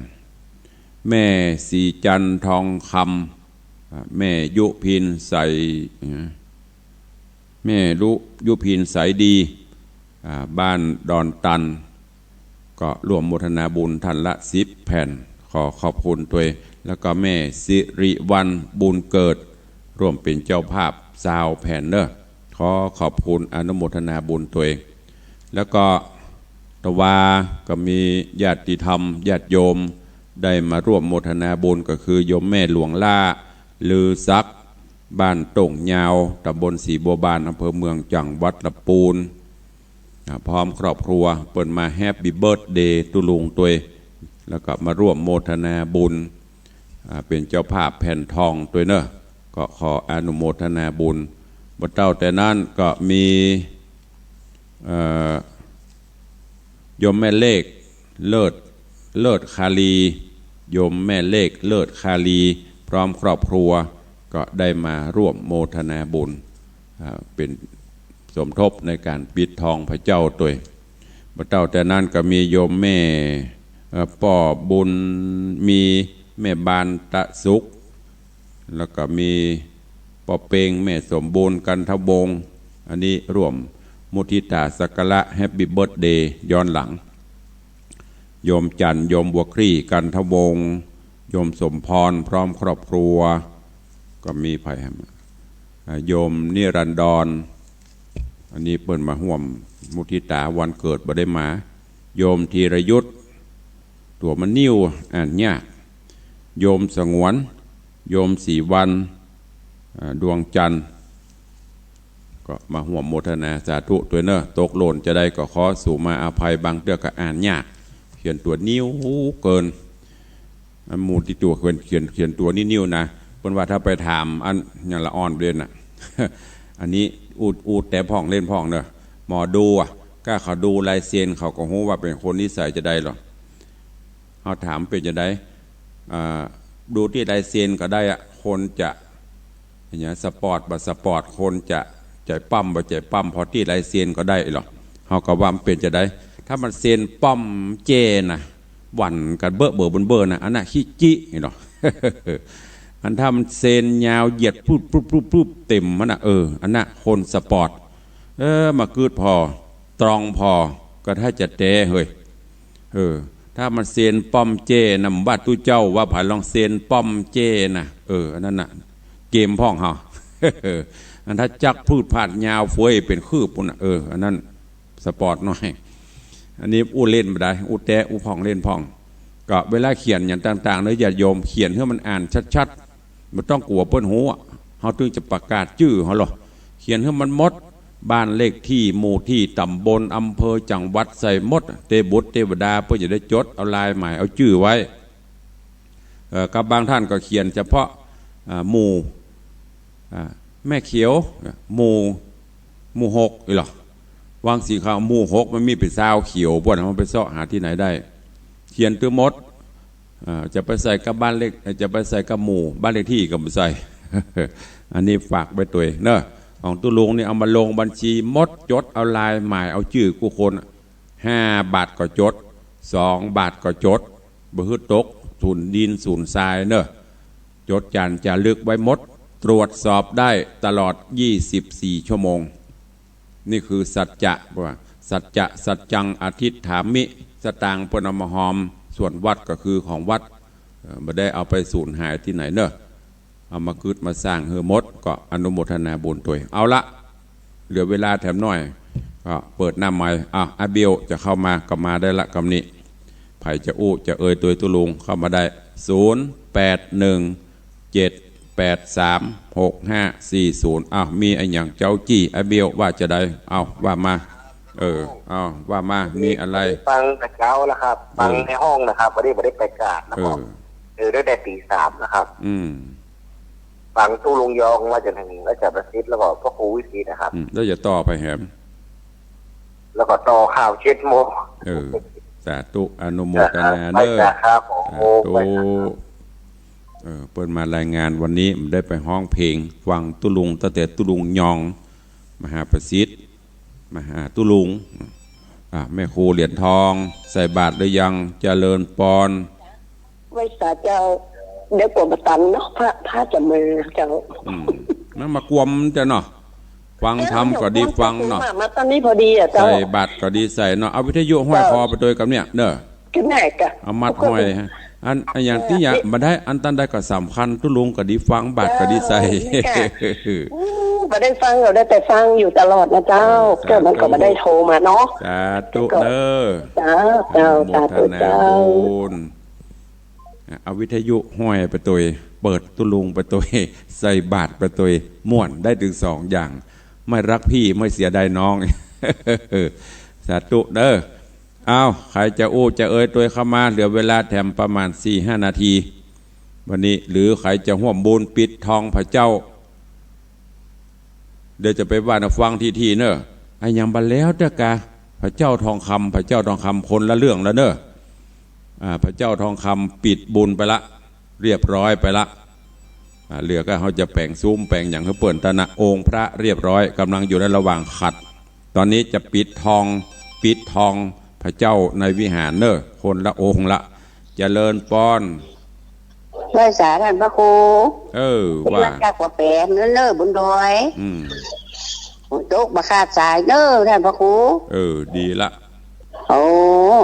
แม่ศรีจันทร์ ทองคำ อ่า แม่ยุพิน ใส อ่า แม่ลุ ยุพิน ใสดี อ่า บ้านดอนตัน ก็ร่วมโมทนาบุญท่านละสิบแผ่น ขอขอบคุณตวย แล้วก็แม่สิริวัลย์ บุญเกิด ร่วมเป๋นเจ้าภาพ ซาวแผ่นเน่อ ขอขอบคุณอนุโมทนาบุญตวย แล้วก็ตะวาก็มีญาติธรรมญาติโยมได้มาร่วมโมทนาบุญ ก็คือโยมแม่หลวงล้า ลือศักดิ์ บ้านโต่งยาว ตำบลศรีบัวบาน อำเภอเมือง จังหวัดลำปูน อ่า พร้อมครอบครัว เปิ้นมาแฮปปี้เบิร์ธเดย์ตุ๊ลุงตวย แล้วก็มาร่วมโมทนาบุญ อ่า เป๋นเจ้าภาพแผ่นทองตวยเน่อ ก็ขออนุโมทนาบุญ บ่เต้าแต่นั้นก็มี เอ่อ โยมแม่เลข เลิศ เลิศคาลี โยมแม่เลข เลิศคาลี พร้อมครอบครัว ก็ได้มาร่วมโมทนาบุญ อ่า เป๋นสมทบในก๋านปิดทองพระเจ้าตวย บ่เต้าแต่นั้นก็มีโยมแม่ เอ่อ ป้อบุญมี แม่บานตะสุข แล้วก็มีป้อเปง แม่สมบูรณ์ กันทวงศ์ อันนี้ร่วมมุทิตาสักการะแฮปปี้เบิร์ธเดย์ย้อนหลัง โยมจันทร์ โยมบัวคลี่ กันทวงศ์ โยมสมพร พร้อมครอบครัว ก็มีใผ อ่า โยมนิรันดร อันนี้เปิ้นมาฮ่วมมุทิตาวันเกิดบ่ได้มา โยมธีรยุทธ ตั๋วมันนิ่ว อ่านยาก โยมสงวน โยมศรีวรรณ อ่า ดวงจันทร์ ก็มาฮ่วมโมทนาสาธุตวยเน่อ ตกหล่นจาใดก็ขอสูมาอภัย บางเตื้อก็อ่านยาก เขียนตั๋วนิ่วเกิน อันหมู่ตี้ตั๋วเขียน เขียน เขียนตั๋วนิ่วๆ นะ เปิ้นว่าถ้าไปถามอันอย่างละอ่อนเด่นน่ะ อันนี้อู้ อู้แต๊พ่องเล่นพ่องเน่อ หมอดูอะ ก้าเขาดูลายเซ็นเขาก็ฮู้ว่าเป๋นคนนิสัยจาใดหรอ เฮาถามเป๋นจาใด อ่า ดูตี้ลายเซ็นก็ได้อะ คนจะ อย่างเงี้ย สปอร์ตบ่สปอร์ต คนจะใจ๋ป้ำบ่ใจ๋ป้ำ ผ่อตี้ลายเซ็นก็ได้หรอ เฮาก็ว่ามันเป๋นจาใด ถ้ามันเซ็นป้อมเจ้นะ หวั่นกั๋นเบ้อเบ้อเบ้อเบ้อนะ อันน่ะขี้จิ๋นี่หรอ อันถ้ามันเซ็นยาวเหยียดปุ๊บปุ๊บปุ๊บปุ๊บเต็มมันน่ะ เออ อันน่ะคนสปอร์ต เออ มากึ๊ดผ่อ ตรองผ่อ ก็ถ้าจะแต๊เฮ้ย เออ ถ้ามันเซ็นป้อมเจ้นะ บ่าตุ๊เจ้าว่าผายลองเซ็นป้อมเจ้นะ เออ อันนั้นน่ะ เกมพ่องเฮา อันถ้าจักพืชผักยาวเฟ้ยเป๋นคืบปู้นน่ะ เออ อันนั้นสปอร์ตหน้อย อันนี้อู้เล่นบ่ได้ อู้แต๊อู้พ่องเล่นพ่อง ก็เวลาเขียนอย่างต่างๆ เน่อ ญาติโยม เขียนหื้อมันอ่านชัดๆ บ่ต้องกั๋วเปิ้นฮู้อะ เฮาตึงจะประกาศจื้อเฮาหรอ เขียนหื้อมันหมด บ้านเลขตี้ หมู่ตี้ ต๋ำบล อำเภอ จังหวัด ใส่หมด เตบุตรเตวดาเปิ้นจะได้จดเอาลายหมายเอาจื้อไว้ เอ่อ กับบางต้านก็เขียนเฉพาะ อ่า หมู่ อ่า แม่เขียว หมู่ หมู่หก อี้เหรอ วางสีขาว หมู่หกมันมีเป๋นซาวเขียว พวกนั้นมันไปเซาะหาตี้ไหนได้ เขียนตื้อหมด อ่า จะไปใส่กับบ้านเลข จะไปใส่กับหมู่ บ้านเลขตี้ก็บ่ใส่ อันนี้ฝากไว้ตวยเนาะ ของตุ๊ลุงนี่เอามาลงบัญชีหมด จดเอาลายหมายเอาจื้อกู้คน ห้าบาทก็จด สองบาทก็จด บ่หื้อตก สูญดินสูญทรายเนาะ จดจ๋านจ๋ารึกไว้หมด ตรวจสอบได้ตลอด ยี่สิบสี่ ชั่วโมง นี่คือสัจจะ ว่า สัจจะ สัจจัง อฏฐิฏฐามิ สตางค์เปิ้นเอามาฮอม ส่วนวัดก็คือของวัด เอ่อ บ่ได้เอาไปสูญหายตี้ไหนเนาะ เอามากึ๊ดมาสร้างหื้อหมด ก็อนุโมทนาบุญตวย เอาละ เหลือเวลาแถมหน้อย ก็เปิดหน้าไมค์ อ่ะ อาเบลจะเข้ามาก็มาได้ละ กำนี้ ใผจะอู้จะเอ่ยตวยตุ๊ลุงเข้ามาได้ ศูนย์ แปด หนึ่ง เจ็ด แปด สาม หก ห้า สี่ ศูนย์ อ้าว มีอะหยังเจ๊าจี้ อาเบลว่าจะใด อ้าว ว่ามา เออ อ้าว ว่ามา มีอะไร ฟังแต่เจ๊าแล้วครับ เออ ฟังในห้องนะครับ บ่ได้ บ่ได้ไปกราบนะ เออ ครับ เออ ตั้งแต่ตีสามนะครับ อืม ฟังตุ๊ลุงยองว่าจะถึงอาจารย์ประสิทธิ์ แล้วก็พระครูวิสิทธิ์นะครับ อืม แล้วจะต่อไปแหม แล้วก็ต่อข่าวเจ็ดโมง เออ สาธุ อนุโมทนาเด้อ ไปจ้ะครับผม สาธุ ไปจ้ะครับ เออ เปิ้นมารายงานวันนี้ บ่ได้ไปฮ้องเพลง ฟังตุ๊ลุง ตั้งแต่ตุ๊ลุงยอง มหาประสิทธิ์ มหาตุ๊ลุง อ่ะ แม่ครูเหรียญทอง ใส่บาตรหรือยัง เจริญปอน ไหว้สาเจ้า เดี๋ยวกว่าบ่ตันเนาะ พระ พระจะมาเจ้า อืม มันมากวมเจ้าเนาะ ฟังธรรมก็ดีฟังเนาะ มา มาตอนนี้พอดีอะเจ้า ใส่บาตรก็ดีใส่เนาะ เอาวิทยุห้อยคอไปตวยกำเนี่ยเนาะ ก็ได้กะ เอามัดห้อยฮะ อัน อันอย่างตี้อยากบ่ได้ อันตันใดก็สำคัญ ตุ๊ลุงก็ดีฟัง บาตรก็ดีใส่ เจ้า นี่กะ อู้ บ่ได้ฟัง ก็ได้แต่ฟังอยู่ตลอดนะเจ้า เออ สาธุ เกิดมันก็บ่ได้โทรมาเนาะ สาธุเด้อ เจ้า เจ้า อนุโมทนา สาธุเจ้า บุญ เอาวิทยุห้อยไปตวย เปิดตุ๊ลุงไปตวย ใส่บาตรไปตวย ม่วนได้ตึงสองอย่าง ไม่รักพี่ไม่เสียดายน้อง สาธุเด้อ อ้าว ใผจะอู้จะเอ่ยตวยเข้ามา เหลือเวลาแถมประมาณสี่ห้านาที วันนี้ หรือใผจะฮ่วมบุญปิดทองผาเจ้า เดี๋ยวจะไปว่านะฟังทีๆ เนอะ อะหยังบ่แล้วเต๊อะกา ผาเจ้าทองคำ ผาเจ้าทองคำคนละเรื่องแล้วเนอะ อ่า ผาเจ้าทองคำปิดบุญไปละ เรียบร้อยไปละ อ่า เหลือก็เฮาจะแป๋งซุ้มแป๋งหยังหื้อเปิ้นตะนะ องค์พระเรียบร้อย ก่ำลังอยู่ในระหว่างขัด ต๋อนนี้จะปิดทอง ปิดทองผาเจ้าในวิหารเนอะ คนละองค์ละ เจริญปอน ไหว้สาต้านพระครู เออ ว่า มาจากว่าแป๋เนอะ เนอะ บนดอย อืม ฝนตกบ่ขาดสายเนอะ ต้านพระครู เออ ดีละ โอ้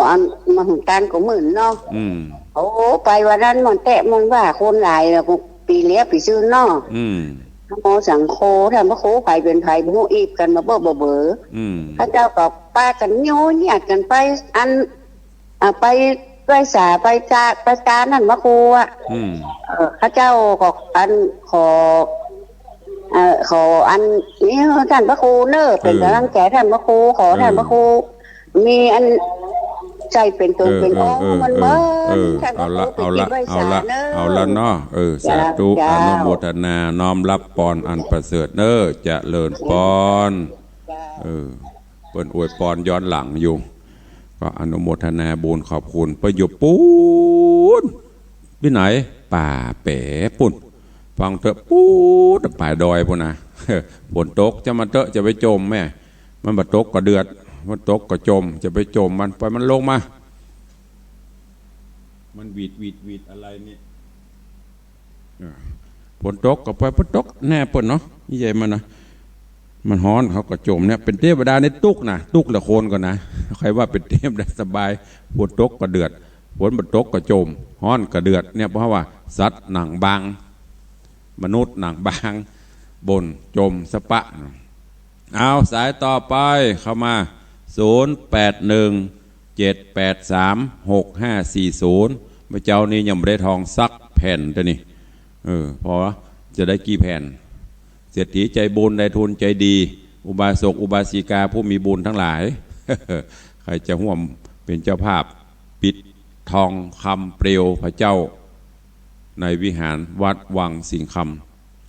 อัน มาหนตางก็มื่นเนาะ อืม โอ้ ไปวันนั้นมันแตะมันว่าคนหลายแล้วก็ปี๋เลี้ยปี๋ซื่นเนาะ อืม นะโมสังโฆ ต้านพระครู ใผเป๋นใผบ่ฮู้ อิบกั๋นมาเบ้อเบ้อ อืม เขาเจ้าก็ปากั๋นโยเยียดกั๋นไป อัน อ่า ไปไหว้สา ไปจา ไปจาต้านพระครูอะ อืม เออ เขาเจ้าก็อันขอ เอ่อ ขออันนี้ต้านพระครูเนอะ เป๋น เออ ก๋ำลังใจ๋ต้านพระครู ขอ เออ ต้านพระครู มีอันใจ๋เป๋นต๋น เออ เป๋น เออ องค์ เออ มัน เออ เบิ่ง เออ ต้านพระครู เอาละ เอาละ เป๋นจิตไหว้สาเนอะ เอาละเนาะ เออ สาธุ สาธุเจ้า อนุโมทนา น้อมรับปอนอันประเสริฐเนอะ เจริญปอน เจ้า เออ เปิ้นอวยปอนย้อนหลังอยู่ ก็อนุโมทนาบุญขอบคุณ เปิ้นอยู่ปู๊น ตี้ไหน ป่าแป๋ปู๊น ฟังเต๊อะ ปู๊น ป่าดอยปู๊นนะ ฝนตกจะมาเต๊อะ จะไปจ่มแม่ มันบ่ตกก็เดือด มันตกก็จ่ม จะไปจ่มมัน ปล่อยมันลงมา มันหวีดหวีดหวีดอะไรเนี่ย เออ ฝนตกก็ปล่อย ฝนตกแน่เปิ้นเนาะ นี่ใหญ่มันนะ มันฮ้อนเขาก็จ่มเนี่ย เป๋นเตวดาในตุ๊กข์นะ ตุ๊กข์ละคนก่อนนะ ใผว่าเป๋นเตวดาสบาย ฝนตกก็เดือด ฝนบ่ตกก็จ่ม ฮ้อนก็เดือด เนี่ย เพราะว่าสัตว์หนังบาง มนุษย์หนังบาง บ่นจ่มสะปะ เอา สายต่อไปเข้ามา ศูนย์ แปด หนึ่ง เจ็ด แปด สาม หก ห้า สี่ ศูนย์ เมื่อเจ๊านี้ยังบ่ได้ทองสักแผ่นเต๊อะนี่ เออ พอจะได้กี่แผ่น เศรษฐีใจบุญ นายทุนใจดี อุบาสกอุบาสิกาผู้มีบุญตังหลาย ใผจะฮ่วมเป๋นเจ้าภาพปิดทองคำเปลวพระเจ้า ในวิหารวัดวังสิงห์ค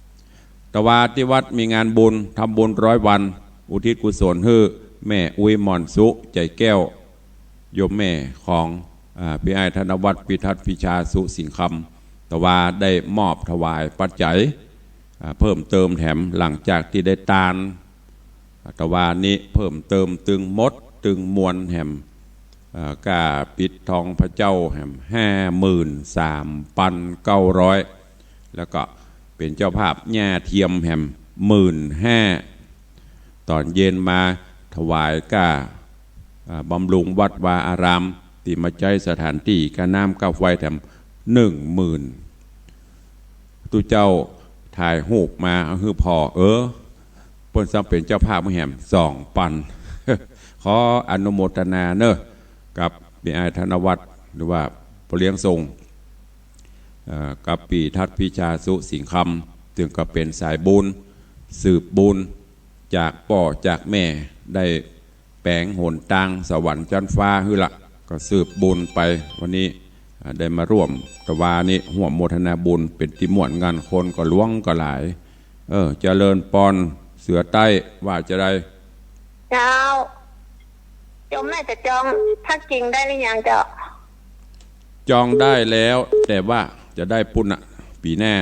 ำ ตะวาตี้วัดมีงานบุญ ทำบุญร้อยวัน อุทิศกุศลหื้อแม่อุ๊ยหม่อนสุ ใจ๋แก้ว โยมแม่ของ อ่า ปี้อ้ายธนวัฒน์ พิทักษ์พิชา สุสิงห์คำ ตะวาได้มอบถวายปัจจัย อ่า เพิ่มเติมแถม หลังจากตี้ได้ตาน ตะวานี้เพิ่มเติมตึงหมดตึงมวลแหม เอ่อ ก้าปิดทองพระเจ้าแหม ห้าหมื่นสามพันเก้าร้อย แล้วก็เป๋นเจ้าภาพหญ้าเทียมแหม หมื่นห้า ต๋อนเย็นมาถวายก้า อ่า บำรุงวัดวาอาราม ตี้มาใจ๊สถานตี้ ก้าน้ำก้าไฟแถม หนึ่งหมื่น ตุ๊เจ้าถ่ายฮูปมาเอาหื้อผ่อ เออ เปิ้นซั้นเป๋นเจ้าภาพหื้อแหม สองปัน ขออนุโมทนาเน่อ กับปี้อ้ายธนวัฒน์ หรือว่าป้อเลี้ยงส่ง เอ่อ กับปี้ทัดพิชา สุสิงห์คำ ซึ่งก็เป๋นสายบุญ สืบบุญ จากป้อจากแม่ ได้แป๋งหนตางสวรรค์จั๊นฟ้าหื้อละ ก็สืบบุญไป วันนี้ อ่า ได้มาฮ่วมตะวานี้ ฮ่วมโมทนาบุญ เป๋นตี้ม่วนงัน คนก็หลวงก็หลาย เออ เจริญปอน เสือใต้ ว่าจาใด เจ้า โยมแม่จะจองพระกริ่งได้หรือยังเจ้า จองได้แล้ว แต่ว่าจะได้ปู๊นน่ะ ปี๋หน้า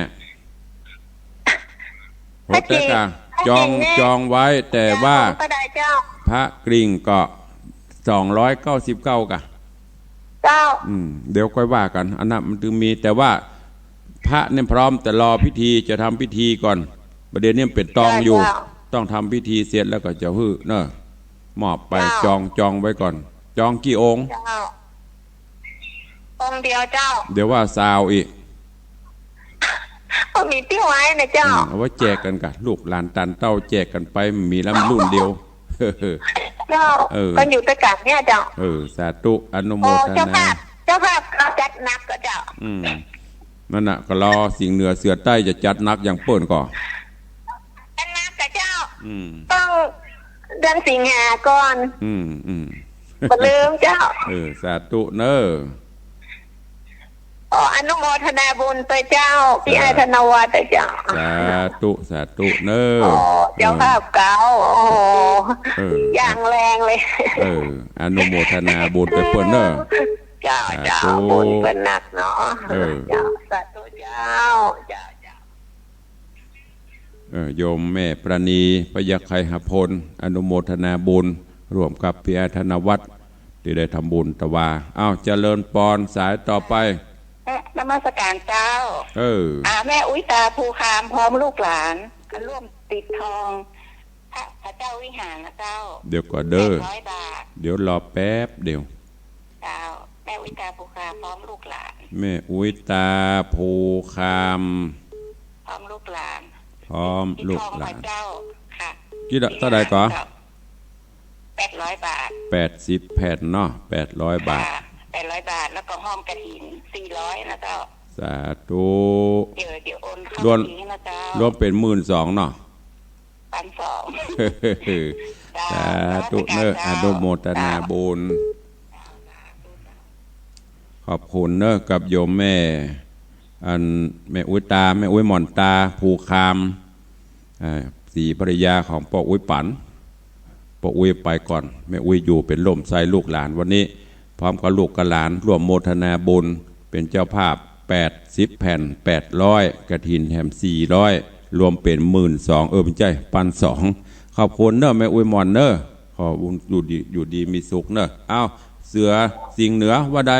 พระกริ่ง หัวแต๊กอะ พระกริ่ง จอง เนี่ย จองไว้ แต่ว่า เจ้า ก็ได้เจ้า พระกริ่งก็ สองร้อยเก้าสิบเก้า ก่ะ เจ้า อืม เดี๋ยวค่อยว่ากั๋น อันนั้นมันจึงมี แต่ว่าพระเนี่ยพร้อม แต่รอพิธี จะทำพิธีก่อน ประเดี๋ยวนี้มันเป๋นตองอยู่ เจ้า ต้องทำพิธีเสร็จแล้วก็จะหื้อเน่อ มอบไป เจ้า จอง จองไว้ก่อน จองกี่องค์ เจ้า องค์เดียวเจ้า เดี๋ยวว่าซาวอีก ก็มีตี้ไว้นะเจ้า อืม เอาไว้แจกกั๋นก่ะ ลูกหลานตานเต้าแจกกั๋นไป มีละรุ่นเดียว เจ้า เออ ก็อยู่ตวยกั๋นเนี่ยเจ้า เออ สาธุ อนุโมทนา โอ้ เจ้าภาพ เจ้าภาพก็จัดหนักก่อเจ้า อืม นั่นน่ะ ก็รอสิงห์เหนือเสือใต้จะจัดหนักอย่างเปิ้นก่อ จัดหนักก่อเจ้า อืม ต้องเดือนสิงหาก่อน อืม อืม บ่ลืมเจ้า เออ สาธุเน่อ ขออนุโมทนาบุญตวยเจ้า ปี้อ้ายธนวัฒน์ตวยเจ้า สาธุ สาธุเน่อ โอ้ เจ้าภาพเก่า โอ้โห เออ อย่างแรงเลย เออ อนุโมทนาบุญตวยเปิ้นเน่อ เจ้า สาธุ เจ้า บุญเปิ้นหนักเนาะ เออ เจ้า สาธุเจ้า เจ้า เจ้า เออ โยมแม่ประณี พยัคฆไคหพล อนุโมทนาบุญ ร่วมกับปี้อ้ายธนวัฒน์ ตี้ได้ทำบุญตะวา อ้าว เจริญปอน สายต่อไป เอ่อ นมัสการเจ้า เออ อ่า แม่อุ๊ยตาภูคาม พร้อมลูกหลาน ร่วมปิดทอง พระ พระเจ้าวิหารนะเจ้า เดี๋ยวก่อนเด้อ แปดร้อยบาท เดี๋ยวรอแป๊บเดียว เจ้า แม่อุ๊ยตาภูคาม พร้อมลูกหลาน แม่อุ๊ยตาภูคาม พร้อมลูกหลาน พร้อมลูกหลาน ปิดทองพระเจ้า ค่ะ กี่ดอก เท่าใดก่อ แปดร้อยบาท แปดสิบแผ่นเนาะ แปดร้อยบาท ค่ะ แปดร้อยบาท แล้วก็ห้อมกฐิน สี่ร้อยนะเจ้า สาธุ เดี๋ยว เดี๋ยวโอนเข้า รวม บัญชีให้นะเจ้า รวมเป๋นหมื่นสองเนาะ พันสอง เจ้า สาธุเน่อ นมัสการเจ้า อนุโมทนาบุญ ขอบคุณเน่อ กับโยมแม่ อันแม่อุ๊ยตา แม่อุ๊ยหม่อนตา ภูคาม อ่า ศรีภรรยาของป้ออุ๊ยปั๋น ป้ออุ๊ยไปก่อน แม่อุ๊ยอยู่เป๋นล่มไทรลูกหลาน วันนี้พร้อมกับลูกกับหลานร่วมโมทนาบุญ เป๋นเจ้าภาพ แปดสิบแผ่น แปดร้อย กฐินแถม สี่ร้อย รวมเป๋น หมื่นสอง เออ บ่ใจ้ พันสอง ขอบคุณเน่อ แม่อุ๊ยหม่อนเน่อ ขอบุญอยู่ดี อยู่ดีมีสุขเน่อ เอ้า เสือสิงห์เหนือว่าใด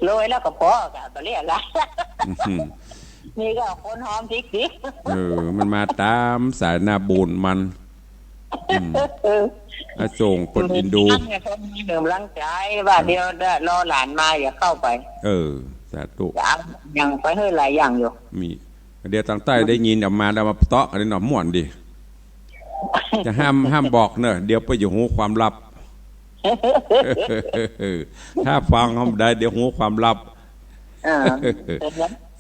โรยแล้วก็ปอก่ะ บ่เรียกละ อื้อหือ นี่ก็คนหอมพริกสิ เออ มันมาต๋ามสายหน้าบุญมัน อืม เออ อ่ะ ส่งเปิ้นอินดู มันเนี่ย คนมีกำลังใจ๋ ว่าเดี๋ยวรอหลานมา อย่าเข้าไป เออ สาธุ จะเอาอย่างไปหื้อหลายอย่างอยู่ มี เดี๋ยวตางใต้ได้ยินออกมาแล้วมาเตาะกั๋นเนาะ ม่วนดี จะห้าม ห้ามบอกเน่อ เดี๋ยวเปิ้นจะฮู้ความลับ ถ้าฟังห้ามได้ เดี๋ยวฮู้ความลับ เออ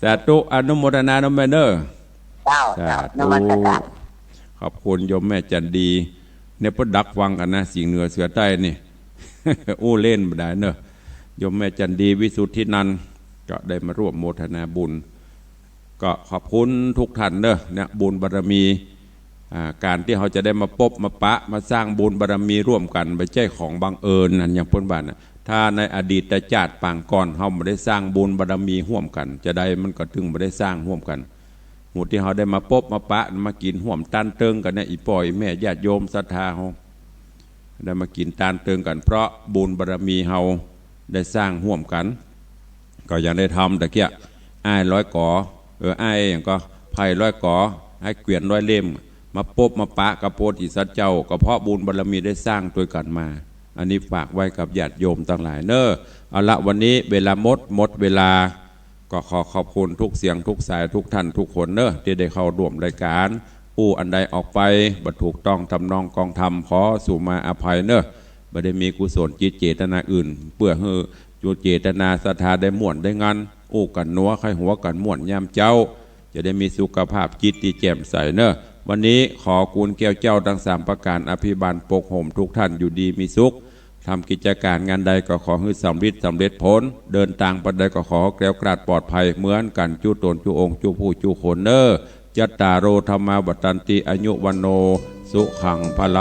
สาธุ อนุโมทนาเน่อแม่เน่อ เจ้า สาธุ เจ้า นมัสการ ขอบคุณโยมแม่จันดี เนี่ย เปิ้นดักฟังกั๋นนะ สิงห์เหนือเสือใต้นี่ อู้เล่นบ่ได้เนอะ โยมแม่จันดี วิสุทธินันท์ ก็ได้มาร่วมโมทนาบุญ ก็ขอบคุณทุกท่านเนอะ เนี่ย บุญบารมี อ่า ก๋านตี้เฮาจะได้มาปบมาปะ มาสร้างบุญบารมีร่วมกั๋น บ่ใจ้ของบังเอิญ อันอย่างเปิ้นว่านะ ถ้าในอดีตจาติปางก่อน เฮาบ่ได้สร้างบุญบารมีฮ่วมกั๋น จาใดมันก็ตึงบ่ได้สร้างฮ่วมกั๋น หมู่ตี้เฮาได้มาปบมาปะ มากิ๋นฮ่วมตานเติงกั๋นเนี่ย อี่ป้ออี่แม่ญาติโยมศรัทธาเฮา ได้มากิ๋นตานเติงกั๋น เพราะบุญบารมีเฮาได้สร้างฮ่วมกั๋น ก็อย่างได้ทำตะเกียะ อ้ายร้อยก๋อ เออ อ้ายหยังก็ ไพร้อยก๋อ อ้ายเกวียนร้อยเล่ม มาปบมาปะกับโพธิสัตว์เจ้า ก็เพราะบุญบารมีได้สร้างตวยกั๋นมา อันนี้ฝากไว้กับญาติโยมตังหลายเนอะ เอาละ วันนี้เวลาหมด หมดเวลา ก็ขอขอบคุณทุกเสียงทุกสายทุกท่านทุกคนเนอะ ตี้ได้เข้าร่วมรายก๋าน อู้อันใดออกไป บ่ถูกต้องทำนองกองธรรม ขอสุมาอภัยเนอะ บ่ได้มีกุศลจิตเจตนาอื่น เปื้อหื้อจุเจตนาศรัทธาได้ม่วนได้งัน อู้กั๋นนัว ใค่หัวกั๋นม่วนยามเจ๊า จะได้มีสุขภาพจิตตี้แจ่มใสเนอะ วันนี้ขอกูลแก้วเจ้าตังสามประก๋าน อภิบาลปกโฮมทุกท่านอยู่ดีมีสุข ทำกิจก๋านงานใดก็ขอหื้อสำริดสำเร็จผล เดินตางไปใดก็ขอแคล้วคลาดปลอดภัย เหมือนกั๋นจุ๊ต๋นจุ๊องค์จุ๊ผู้จุ๊คนเนอะ จัตตาโร ธัมมา วัฑฒันติ อายุ วัณโณ สุขัง พะลัง